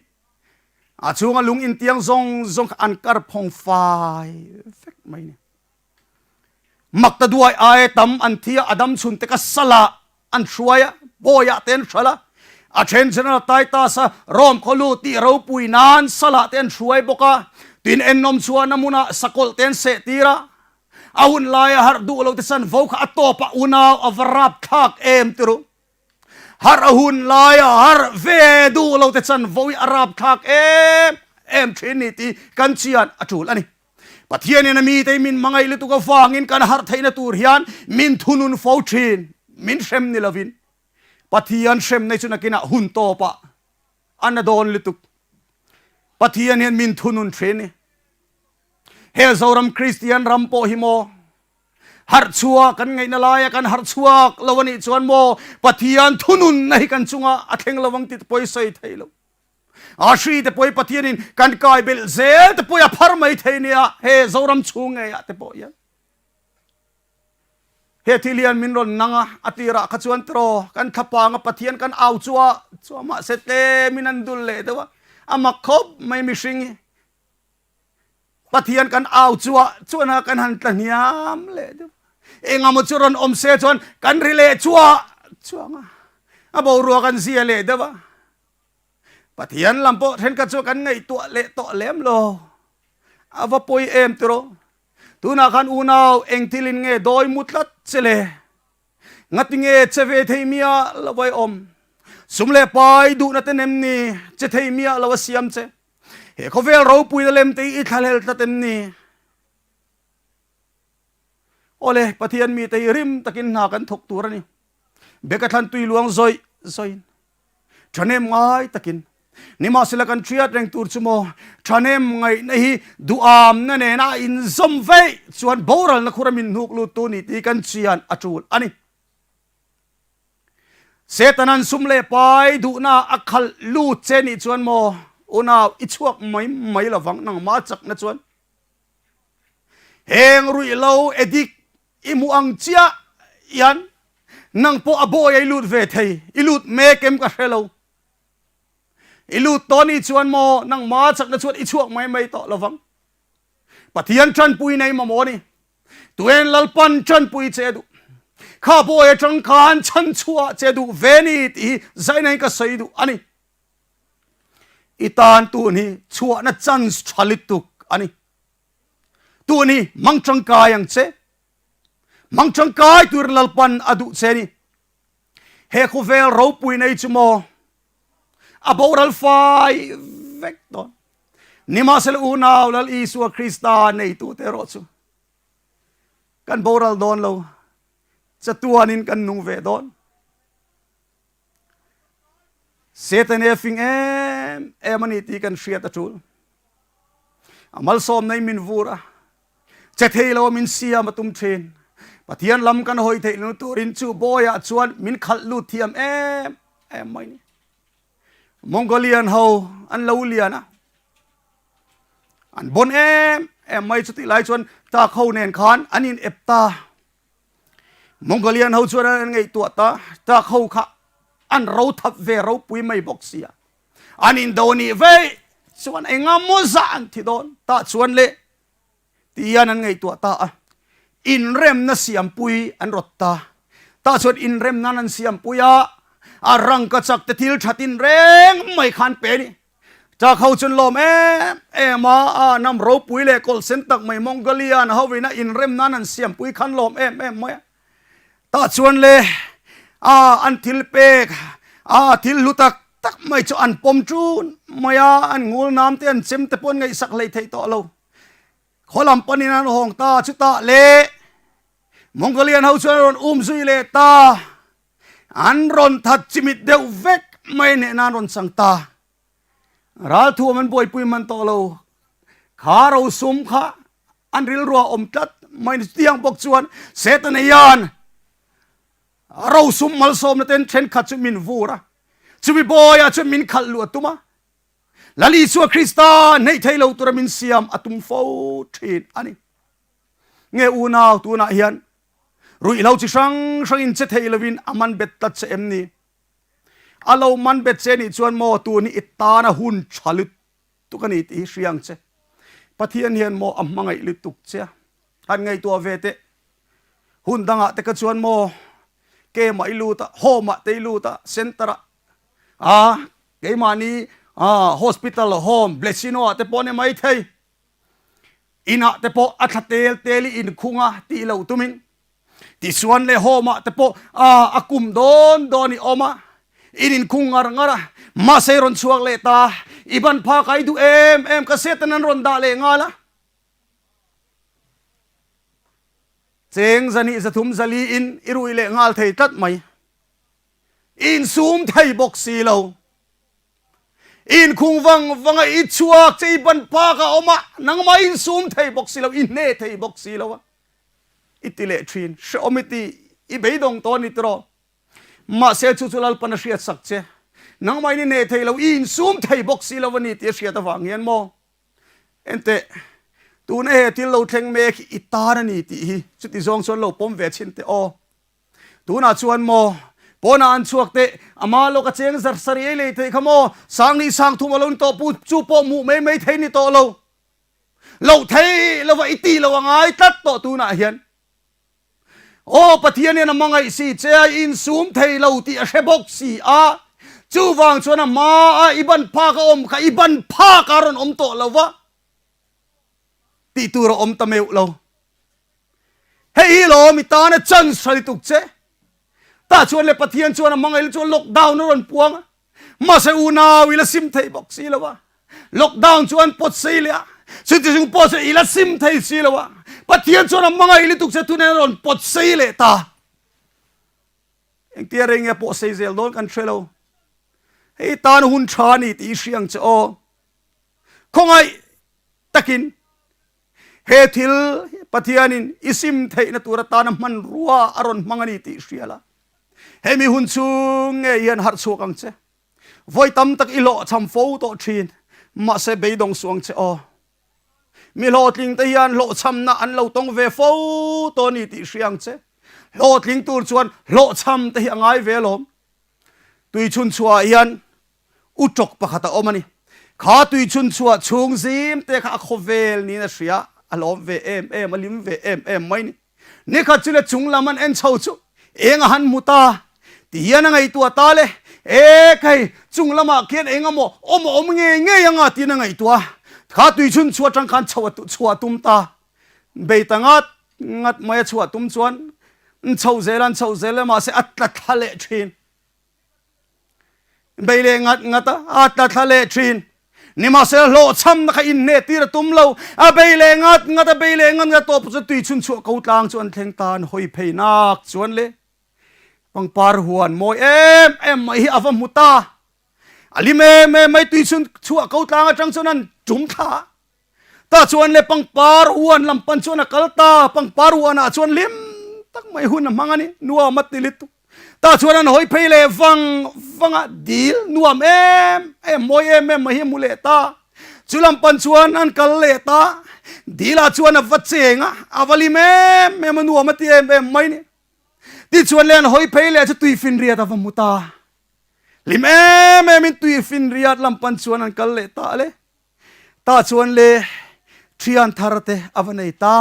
B: a chhunga lung intiang zawng zawng kha an kar phawng fai vek mai ni. Makta duai aia tam an thi a, a dam chhun te kha salah an hruai a, bawiah te an hralh a, a then General Titus-a Rome khaw lut tih ropui nan salah te an hruai bawk a, tin ennawm chuan a hmunah sakawlh te an seh tir a, A hun laia harh duh lo te chan vo kha a tawp a unau a va rap thlak em ti ru. Harh a hun laia harh ve duh lo te chan vo hi a rap thlak em em thin ni tih kan chian a tul a ni. Pathianin a mite min hmangaih lutuk avangin kan harh theihna tur hian min thunun fo thin, min hrem ni lovin. Pathian hrem nei chu nakinah hun tawpah a na dawn lutuk. Pathian hian min thunun thin ni. He Zoram Kristian ram pawh hi maw harh chhuak kan ngaihna laia kan harh chhuak lo a nih chuan maw Pathian thununna hi kan chunga a thleng lo ang tih te pawh i sawi thei lo. A hri te pawh hi Pathianin kan kai belh zel te pawh hi a phar mai thei nia he Zoram chhung ngeiah te pawh hian. He thil hian min rawn nang a, a tirah kha chuan tiraw kan thlapanga Pathian kan au chua chua mahse tlemin an dul leh deuh a, a mak khawp mai mihring hi. Pathian kan au chuah chuan a kan han tla hniam leh deuh. Engamaw chu rawn awm se chuan kan ri leh chuah chuang a, a boruak an zia leh deuh a. Pathian lam pawh thenkhat chu kan ngaihtuah leh tawh lem lo. A va pawi em tiraw? Tunah khan unau eng thilin nge dawi mu tlat che le? Ngati nge che ve thei miah lo a i awm? Sum leh pai duhna te nem ni che thei miah lo a siam che? He khawvel ropuina lem te hi i thlahlel tlat em ni? Awle, Pathian mite hi rim takin hna kan thawk tur a ni. Beka thlan tui luang zawih zawihin, thahnem ngai takin, nimahsela kan hriat reng tur chu maw, thahnem ngaihna hi duhamna nena a inzawm veih chuan boralna khura min hnuk luttu ni tih kan chian a tul a ni. Setanan sum leh pai duhna a khalh lut che nih chuan maw unau i chhuak mai mai lovang nangmah chakna chuan heng ruih lo addict i hmuh ang chiah hian nang pawh a bawi a i lut ve thei i lut mek em ka hre lo i lut tawh nih chuan maw nangmah chakna chuan i chhuak mai mai tawh lovang Pathian tanpui nei mamawh a ni. Tuen Lalpan tanpui che duh. Kha bawi atang khan chhan chhuah che duh ve ni tih hi zaina in ka sawi duh a ni. I tan tun hi chhuahna chance tha lutuk a ni. Tun hi hmang tangkai ang che. Hmang tangkai turin Lalpan a duh che ni. He khawvel ropui nei chu maw a boral fai vek dawn. Nimahsela unau Lal Isua Krista neitute erawh chu kan boral dawn lo, chatuanin kan nung ve dawn. Setane a fing em em a ni tih kan hriat a tul. A malsawmna in min vur a, che thei lo min siam a tum thin. Pathian lam kan hawi theih lo turin chu bawiah chuan min khalh lut thiam em em mai ni. Mongolian ho an lo lian a, an bon em em mai chutih lai chuan tak ho nen khan an in ep ta. Mongolian ho chuan an ngaihtuah ta, tak ho kha an ro thap ve ropui mai bawk sia. An in do nih vei chuan enga maw zah an thi dawn tah chuan le Ti hian an ngaihtuah ta a, inremna siampui an rawt ta. Tah chuan inremna an siampui a, a rangka chak te thil that in reng mai khan pe a ni. Chak ho chuan lawm em em a, a nam ropui leh kawlh sen tak mai Mongolian ho ina inremna an siampui khan lawm em em mai a. Tah chuan le a an thil pek a thil hlu tak tak mai chu an pawm tun mai a, an ngul nam te an chem te pawh an ngaihsak hlei theih tawh lo. Khaw lam panin an hawng ta chutah le Mongolian ho chuan an rawn um zui leh ta. An rawn that chimit deuh vek mai hnehna an rawn chang ta. Ralthuam an buaipui hman tawh lo. Kha rosum kha an rilruah awm tlat mai ni. Chutiang bawk chuan Setana hian a rosum malsawmna ten thenkhat chu min vur a, chumi bawiah chuan min khalh luh a tum a. Lal Isua Krista hneih thei lo tura min siam a tum fo thin a ni. Nge unau tunah hian ruihhlo chi hrang hrangin che thei lovin a man bet tlat che em ni? A lo man bet che nih chuan maw tun hi i tana hun tha lutuk a ni tih hi hria ang che. Pathian hian maw a hmangaih lutuk che a, han ngaihtuah ve teh. Hun dangah te kha chuan maw kemah i lut a, home ah te i lut a, center ah a keimahni hospital home blessino ah te pawh a ni maithei. Inah te pawh a thla tel tel i inkhung a tih loh tumin tichuan leh home ah te pawh a kum dawn dawn i awm a, in inkhung ngar ngar a, mahse i rawn chhuak leh ta, i ban phak a i duh em em ka Satan an rawn dah leh nghal a. Cheng zahnih zathum zali in i rui leh nghal thei tlat mai. I insum thei bawk si lo. I inkhung vang vang a, i chhuak che i ban phak a awm a, nangmah i insum thei bawk si lo, i hne thei bawk si lo a, i ti leh thin. Hrehawm i ti, i beidawng tawh a ni tiraw? Mahse chu chu Lalpan a hriatsak che. Nangmah in i hne thei lo, i insum thei bawk si lo a ni tih a hriat avang hian maw? Enteh, tuna he thil lo thleng mek hi i tan a ni tih hi chuti zawng chuan lo pawm ve chhin teh aw. Tunah chuan maw, pawnah an chhuak teh, ama lawk a cheng zar sari ei lei theih kha maw, Sangni Sangthum a lo ni tawh pu, chu pawh hmuh mai mai thei ni tawh lo. Loh thei lova i tih loh a ngai tlat tawh tunah hian. Aw Pathian hian a hmangaih si che a, i insum thei lo tih a hre bawk si a, chuvang chuan a hmaa i ban phak a awm kha i ban phak a rawn awm tawh lo va tih tur a awm ta meuh lo. Hei hi lawm i tana chance tha lutuk che. Tah chuan le Pathian chuan a hmangaih chuan lockdown a rawn puang a, mahse unau i la sim thei bawk si lo a, lockdown chu an pawt sei leh a, chuti chung pawh chuan i la sim thei si lo a, Pathian chuan a hmangaih lutuk che thu nen a rawn pawt sei leh ta. Engtia rei nge pawh sei zel dawn kan hre lo. Hei tan hun tha a ni tih i hria ang che aw. Khawngaih takin He thil hi Pathianin i sim theihna tur atana hmanrua a rawn hmang a ni tih hria la. Hemi hun chhung ngei hian harh chhuak ang che. Vawi tam tak i hlawhchham fo tawh thin, mahse beidawng suh ang che aw. Mi hlawhtling te hian hlawhchhamna an lo tawng ve fo tawh a ni tih hria ang che. Hlawhtling tur chuan hlawhchham te hi a ngai ve alawm. Tuichhun chhuahah hian U tawk pakhat a awm a ni. Kha tui chhun chhuah chhung zim te kha a khawvel niin a hria, a lawm ve em em, a lim ve em em mai ni. Nikhat chu le chung lam an en chho chu eng a han hmu ta ti hian a ngaihtuah ta le, E khai, chung lamah khian eng emaw awm a awm ngei ngei anga tiin a ngaihtuah a. Kha tui chhun chhuah atang khan chho a chhuah tum ta. Bei ta ngat ngat mai a chhuah tum chuan an chho zel a, an chho zel a, mahse a tla thla leh thin. Bei leh ngat ngat a, a tla thla leh thin. Nimahsela hlawhchhamna kha inhneh tir a tum lo. A bei leh ngat ngat a, bei leh ngat ngat a tawp chu tui chhun chhuah ko tlang chu an thleng ta, an hawi phei nak chuan le pangpar huan mawi em em mai hi a va hmu ta. A lim em em mai tui chhun chhuah ko tlang atang chuan an tum thla a. Tah chuan le pangpar huan lam pan chuan a kal ta, pangpar huanah chuan hlim tak mai hun a hmang a ni, nuam a ti lutuk. Tah chuan an hawi phei leh vang vang a, dil nuam em em, mawi em em mai hi a hmu leh ta. Chu lam pan chuan an kal leh ta, dilah chuan a va cheng a, a va lim em em a, nuam a ti em em mai ni. Tichuan le an hawi phei leh chu tuifinriat a va hmu ta. Hlim em em in tuifinriat lam pan chuan an kal leh ta le. Tah chuan le thian thar te a va nei ta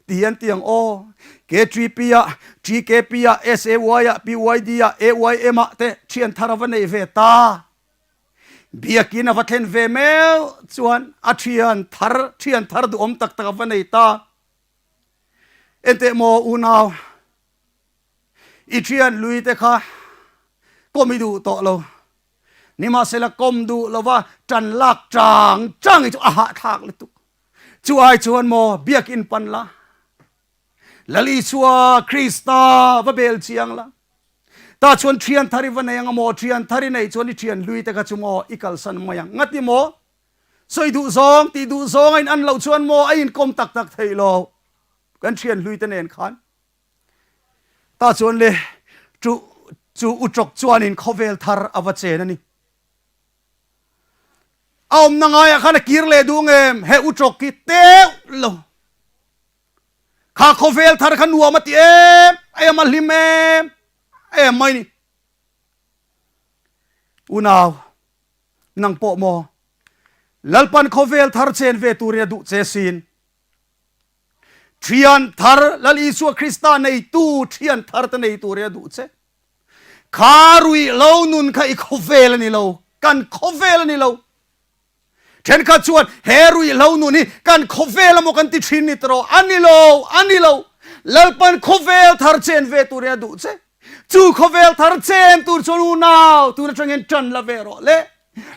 B: ti hian ti ang aw. KTP ah, TKP ah, SAY ah, PYD ah, AYM ah te thian thar a va nei ve ta. Biakin a va thlen ve meuh chuan a thian thar, thian thar duhawm tak tak a va nei ta. Enteh maw unau, i thian lui te kha kawm i duh tawh lo. Nimahsela kawm duh lova tan lak chang chang hi chu a hahthlak lutuk. Chu ai chuan maw biakinn pan la, Lal Isua Krista va bel chiang la. Tah chuan thian thar i va nei ang maw? Thian thar i neih chuan i thian hlui te kha chu maw i kalsan mai ang. Ngati maw? Sawi duh zawng, tih duh zawng a in an loh chuan maw a inkawm tak tak theih lo kan thian hlui te nen khan. Tah chuan le chu chu utrawk chuanin khawvel thar a va chen a ni. A awmna ngaiah khan a kir leh duh ngem? He utrawk hi teuh lo. Kha khawvel thar kha nuam a ti em em a hlim em em mai ni. Unau, nang pawh maw? Lalpan khawvel thar chen ve turin a duh che sin. Thian thar Lal Isua Krista neitu thian thar te nei turin a duh che. Kha ruih lo nun kha i khawvel a ni lo, kan khawvel a ni lo. Thenkhat chuan he ruihhlo nun hi kan khawvel emaw kan ti thin ni tawh a ni lo, a ni lo. Lalpan khawvel thar chen ve turin a duh che. Chu khawvel thar chen tur chuan unau tun atangin tan la ve rawh le.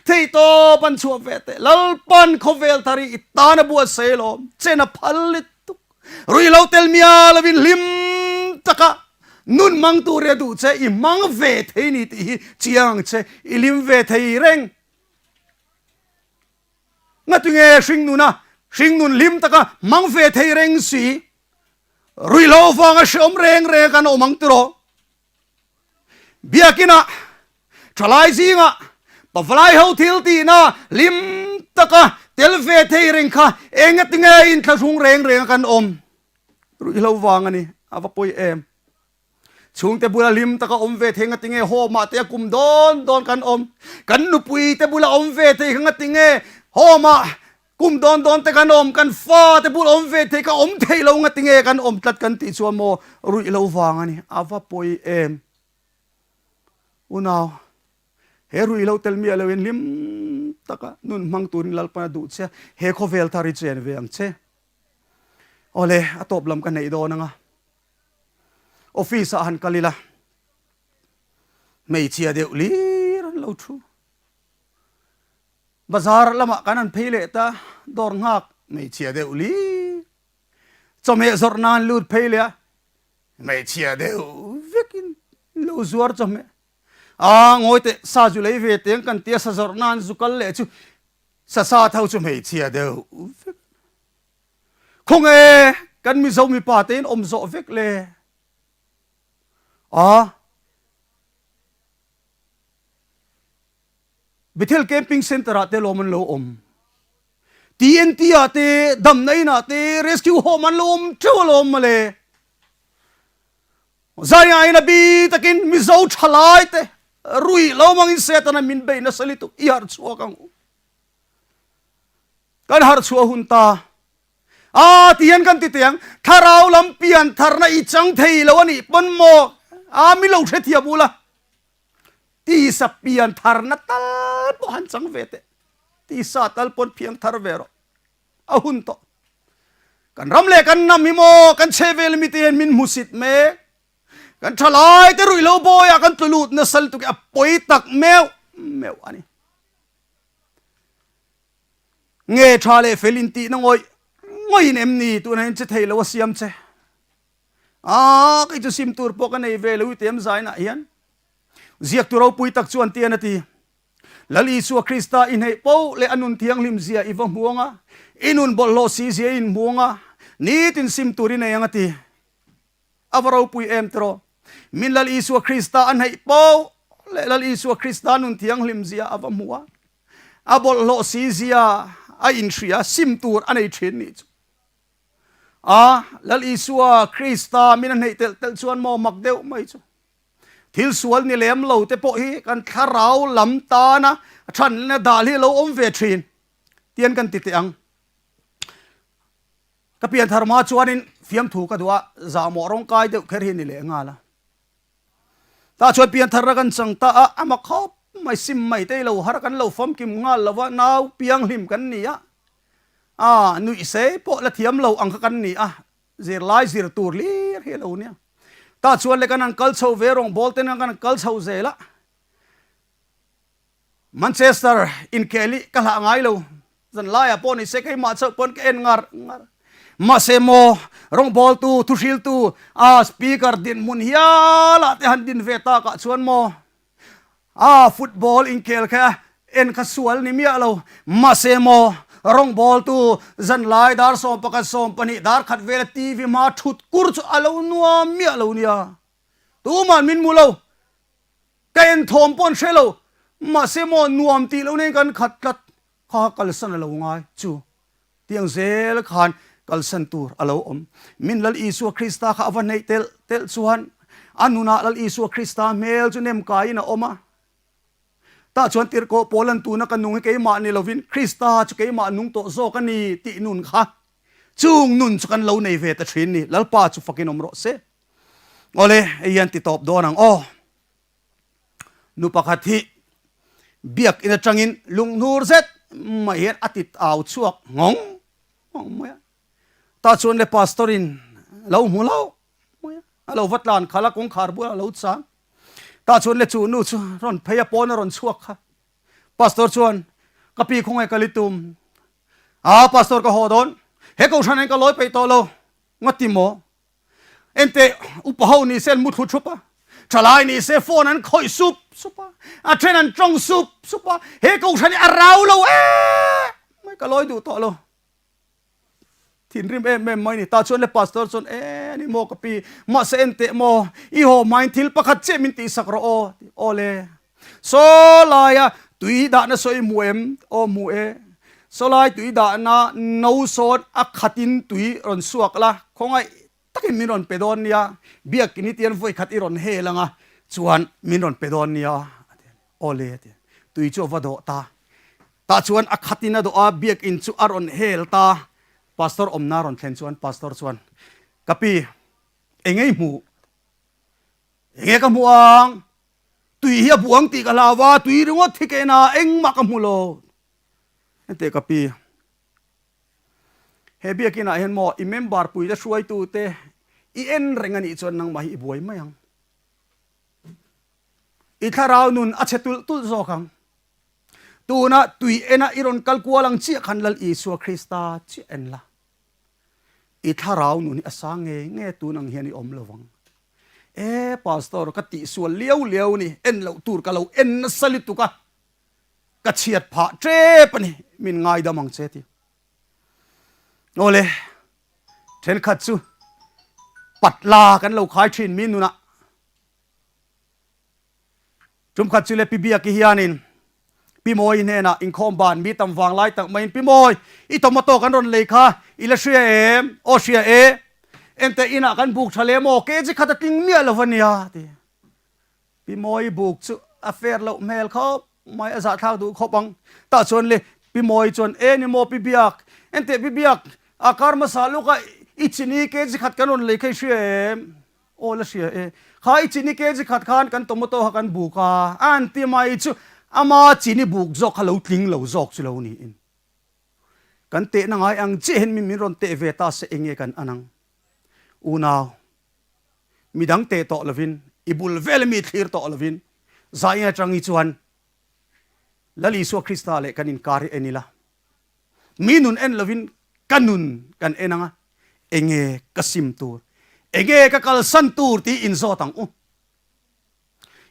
B: Theihtawp an chhuah ve teh. Lalpan khawvel thar hi i tan a buatsaih alawm. Chen a phal lutuk. Ruihhlo tel mial lovin hlim taka nun hmang turin a duh che. I hmang ve thei ni tih hi chiang ang che. I hlim ve thei reng. Ngatinge hringnuna hringnun hlim taka hmang ve thei reng si, ruihhlo vanga hreawm reng reng kan awm ang tiraw? Biakinah, thalai zingah, pavalai ho thil tihna hlim taka tel ve thei reng kha engatinge inthlahrung reng renga kan awm? Ruihhlo vang a ni, a va pawi em? Chhungte bula hlim taka awm ve thei ngatinge home ah te a kum dawn dawn kan awm. Kan nupui te bula awm ve thei kha ngatinge home ah kum dawn dawn te kan awm. Kan fa te bula awm ve thei kha awm thei lo ngatinge kan awm tlat kan tih chuan maw ruih lo vang a ni. A va pawi em. Unau, he ruih lo tel miah loin hlim taka nun hmang turin Lalpan a duh che a, he khawvel thar hi chen ve ang che. Awle, a tawp lam ka neih dawn anga. Office ah han kal ila, hmeichhia deuh lir an lo thu. Bazar lamah kan han phei leh ta, dawr nghak hmeichhia deuh lir. Chawhmeh zawrh nan lut phei leh a, hmeichhia deuh vekin lo zuar chawhmeh. A ngawi teh, sa zu lei ve teng kan tia sa zawrh nan zu kal leh chu sa sa tho chu hmeichhia deuh vek. Khawnge kan Mizo mipa te in awm zawh vek le? A Bethel Camping Center ah te lawm an lo awm. TNT ah te, damna in ah te, Rescue Home an lo awm teuh alawm mawle. Zaiah in a bi takin Mizo thalai te ruih lo mangin Setana min bei nasa lutuk i harh chhuak ang u. Kan harh chhuah hun ta. A ti hian kan ti teh ang, thlarau lam pian tharna i chang thei lo a nih pawn maw? A mi lo hrethiam ula, tisa pian tharna tal pawh han chang ve teh. Tisa tal pawn phiang thar ve rawh. A hun tawh. Kan ram leh kan hnam hi maw kan chhehvel mite hian min hmusit mek. Kan thalai te ruihhlo bawiah kan tlu lut nasa lutuk hi a pawi tak meuh meuh a ni. Nge tha leh fel in tihna ngawih ngawih in em ni tunah hian che thei lo a siam che. Aa kei chu sim tur pawh ka nei ve lo i tem zainah hian. Ziaktu ropui tak chuan tian a ti. Lal Isua Krista i hneih poh leh a nun thianghlim zia i va hmuang a, i nun bawlhhlawh si zia i inhmuang a, nitin sim tur i nei ang a ti. A va ropui em tiraw? Min Lal Isua Krista a hneih poh leh Lal Isua Krista nun thianghlim zia a va hmu a, a bawlhhlawh si zia a inhria, sim tur a nei thin nih chu. A Lal Isua Krista min a hneih telh telh chuan maw mak deuh mai chu. Thil sual ni lem lo te pawh hi kan thlarau lam tana thanna dah hi a lo awm ve thin tian kan ti teh ang. Ka pian thar hma chuanin fiamthu ka duh a, zahmawh rawng kai deuh kher hi ni leh nghal a. Tah chuan pian thar a kan chang ta a, a mak khawp mai, sim mai te lo har kan lo famkim nghal lo va, nau pianghlim kan ni a, a nuih se pawh la thiam lo ang kha kan ni a, zirlai zir tur hlir hi a lo nia. Tah chuan le kan han kal chho ve rawngbawl ten kan han kal chho zel a, Manchester inkhel hi ka hlah ngai lo, zan laiah pawh ni se keimah chauh pawn ka en ngar ngar. Mahse maw, rawngbawltu, thuhriltu, a speaker dinhmun hialah te han din ve takah chuan maw, a football inkhel kha en kha sual ni miah lo. Mahse maw, rawngbawltu zanlai dar 11 12 dar khat vela TV hma thut kur chu a lo nuam miah lo nia. Tuman min mu lo. Ka en thawm pawh an hre lo. Mahse maw, nuam tih loh nen kan khat tlat. Kha kalsan a lo ngai chu tiang zel khan kalsan tur a lo awm. Min Lal Isua Krista kha a va hneih telh telh chuan a nunah Lal Isua Krista hmel chu nem kaiin a awm a. Tah chuan tirhkoh Paulan tuna ka nung hi keimah ni lovin Krista chu keimah nung tawh zawk a ni tih nun kha chung nun chu kan lo nei ve ta thin ni. Lalpa chu fakin awm rawh se. Awle, hei hian ti tawp dawn ang aw. Nu pakhat hi biakin atangin lunghnur zet mai hian a ti au chhuak nghawng nghawng mai a. Tah chuan le pastor in lo hmu lo mai a, a lo va tlan khalh a, kawngkhar bulah a lo chang. Tah chuan le chu nu chu rawn phei a, pawn a rawn chhuak kha. Pastor chuan, Ka pi khawngaih ka li tum. Aa pastor ka haw dawn, he kohhran ah hian ka lawi peih tawh lo. Ngati maw? Enteh, upa ho ni se an mu thlu thup a, thalai ni se phone an khawih sup sup a, a then an tawng sup sup a, he kohhran hi a rau lo em mai, ka lawi duh tawh lo. Thinrim em em mai ni. Tah chuan le pastor chuan, E ani maw ka pi, mahse enteh maw, i haw hmain thil pakhat chiah min tihsak rawh aw, aw le. Saw laia tui dahna sawi hmu em? Aw hmu e. Saw lai tui dahna no sawn a khatin tui rawn suak la, khawngaih takin min rawn pe dawn nia, biakin hi tian vawi khat i rawn hel anga chuan min rawn pe dawn nia a ti a ni. Aw le a ti a ni. Tui chu a va dawh ta. Tah chuan a khatin a dawh a, biakin chu a rawn hel ta. Pastor awmna rawn thlen chuan pastor chuan, Ka pi, eng nge i hmuh? Enge ka hmuh ang? Tui hi a buang tih ka hlau a, tui ringawt hi ka en a, engmah ka hmu lo. Henteh ka pi, he biakin ah hian maw i member pui te hruaitu te i en reng a nih chuan nangmah hi i buai mai ang. I thlarau nun a chhe tulh tulh zawk ang. Tuna tui ena i rawn kal kual ang chiah khan Lal Isua Krista chiah en la. I thlarau nun hi a sang ngei ngei tun ang hian i awm lo vang. E Pastor ka tihsual liau liau ni, en loh tur ka lo en nasa lutuk a, ka chhiat phah tep a ni, min ngaidam ang che ti. Awle, thenkhat chu patla kan lo khai thin mi nunah. Tumkhat chu le Pi Biaki hianin Pi Mawi hnenah inkhawm ban mi tam vang lai tak maiin, Pi Mawi, i tomato kan rawn lei kha i la hria em? Aw hria e. Enteh inah kan buk tha leh maw? Kg khat a tling miah lo va nia, a ti. Pi Mawi buk chu a fair loh hmel khawp mai, a zahthlak duh khawp ang. Tah chuan le Pi Mawi chuan, E ni maw Pi Biak, enteh Pi Biak, a kar hmasa lukah i chini kg khat kan rawn lei kha i hria em? Aw la hria e. Kha i chini kg khat khan kan tomato kha kan buk a, a han ti mai chu ama chini buk zawk kha lo tling lo zawk chu lo niin. Kan tehna ngai ang chiah hian min min rawn teh ve ta se enge kan an ang. Unau, midang teh tawh lovin, i bul vel mi thlir tawh lovin, zaing atang hi chuan Lal Isua Krista leh kan inkar hi en ila. Mi nun en lovin ka nun kan en ang a, enge ka sim tur, enge ka kalsan tur tih inzawt ang u.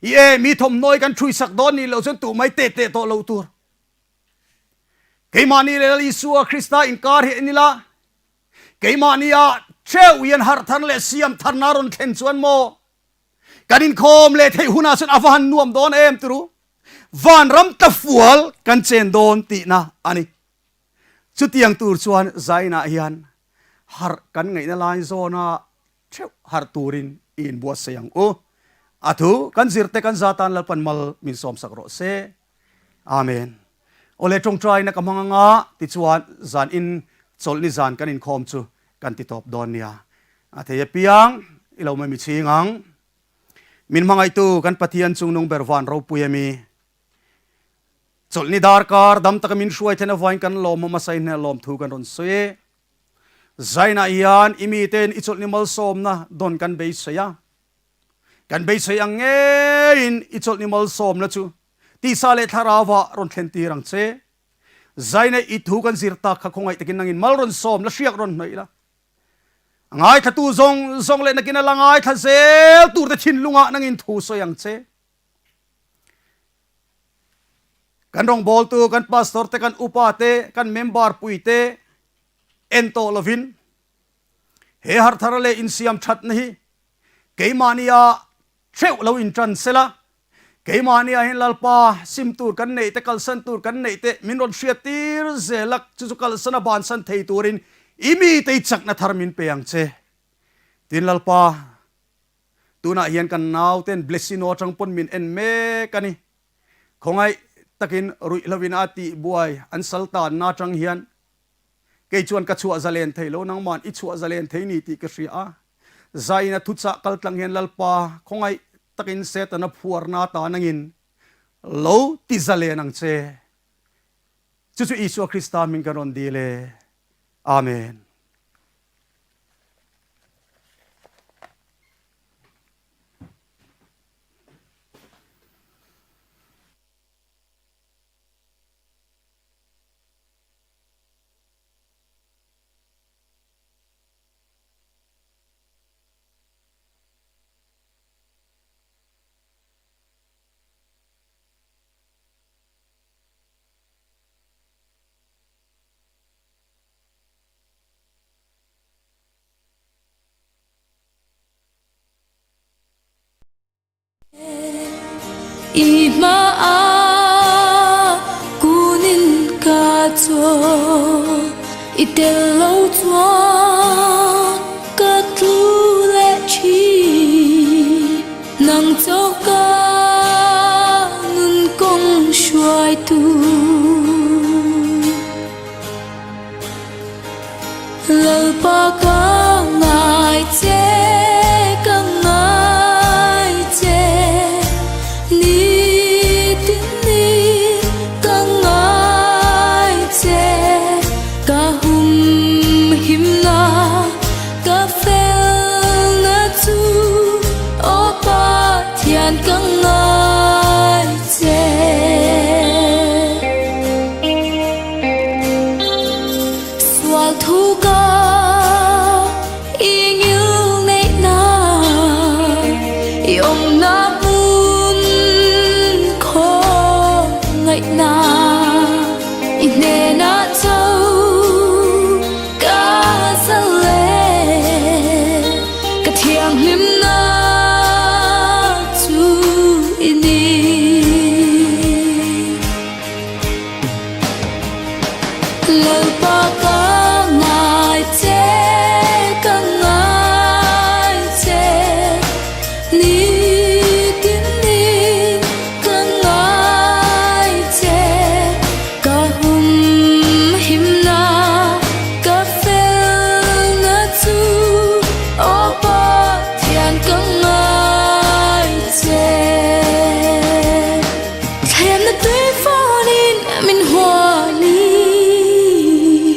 B: I e, mi thawmhnawi kan ṭhuisak dawn nih loh chuan tuh mai teh teh tawh loh tur. Keimahni leh Lal Isua Krista inkar hi en ila, keimahni ah ṭheuh hian harh thar leh siam tharna rawn thlen chuan maw kan inkhawm leh theih hunah chuan a va han nuam dawn em turu. Vanram tlafual kan chen dawn tihna a ni. Chutiang tur chuan Zainah hian harh kan ngaihna lai zawna theuh harh turin i inbuatsaih ang u. A thu kan zirte kan za tan Lalpan mal min sawmsak rawh se. Amen. Awle tawngtaina ka hmang anga tichuan zan in chawlhni zan kan inkhawm chu kan ti tawp dawn nia. A thei apiang i lo mai mi chhing ang. Min hmangaihtu kan Pathian chungnung ber van ropui a mi. Chawlhni darkar dam taka min hruai thlen avain kan lawm hmasa in hna lawmthu kan rawn sawi e. Zainah hian i miten i chawlhni malsawmna dawn kan beisei a. Kan beisei ang ngeiin i chawlhni malsawmna chu tisa leh thlarauah rawn thlen tir ang che. Zainah i thu kan zir tak kha khawngaih takin nangin mal rawn sawm la hriak rawn hnawih la. A ngaithlatu zawng zawng leh nakin a la ngaithla zel turte thinlungah nangin thu sawi ang che. Kan rawngbawltu, kan pastor te, kan upa te, kan member pui te en tawh lovin he harthar leh insiam thatna hi keimahnia theuh lo intan sela, keimahnia hian Lalpa sim tur kan neih te, kalsan tur kan neih te min rawn hriat tir zel a, chu chu kalsan a bansan thei turin i mite i chakna thar min pe ang che. Tin Lalpa, tunah hian kan nauten Blessino atang pawn min en mek a ni. Khawngaih takin ruihhlo in a tihbuai an sal tanna atang hian Kei chuan ka chhuah zalen thei lo, nangman i chhuah zalen thei ni tih ka hria a. Zaina thuchah kal tlang hian Lalpa khawngaih takin Setana phuarna atan angin lo ti zalen ang che. Chu chu Isua Krista hming kan rawn dil e. Amen.
C: I hmaah kunin ka chaw, i tel lo chuan ka tlu leh thin. Nang chaw ka nun kawng hruaitu. Lalpa ka ngai che, ka ngai che, nitin ni ka ngai che, ka humhimna, ka felna chu, aw Pathian ka ngai che. Sual thu ka i ngil neihna, i awmna hmun khawngaihna, i hnenah cho ka zal e, ka thianghlimna chu i ni. Lalpa ka ngai che, ka ngai che, nitin ni ka ngai che, ka humhimna, ka felna chu, aw Pathian ka ngai che. Thlaemna tu.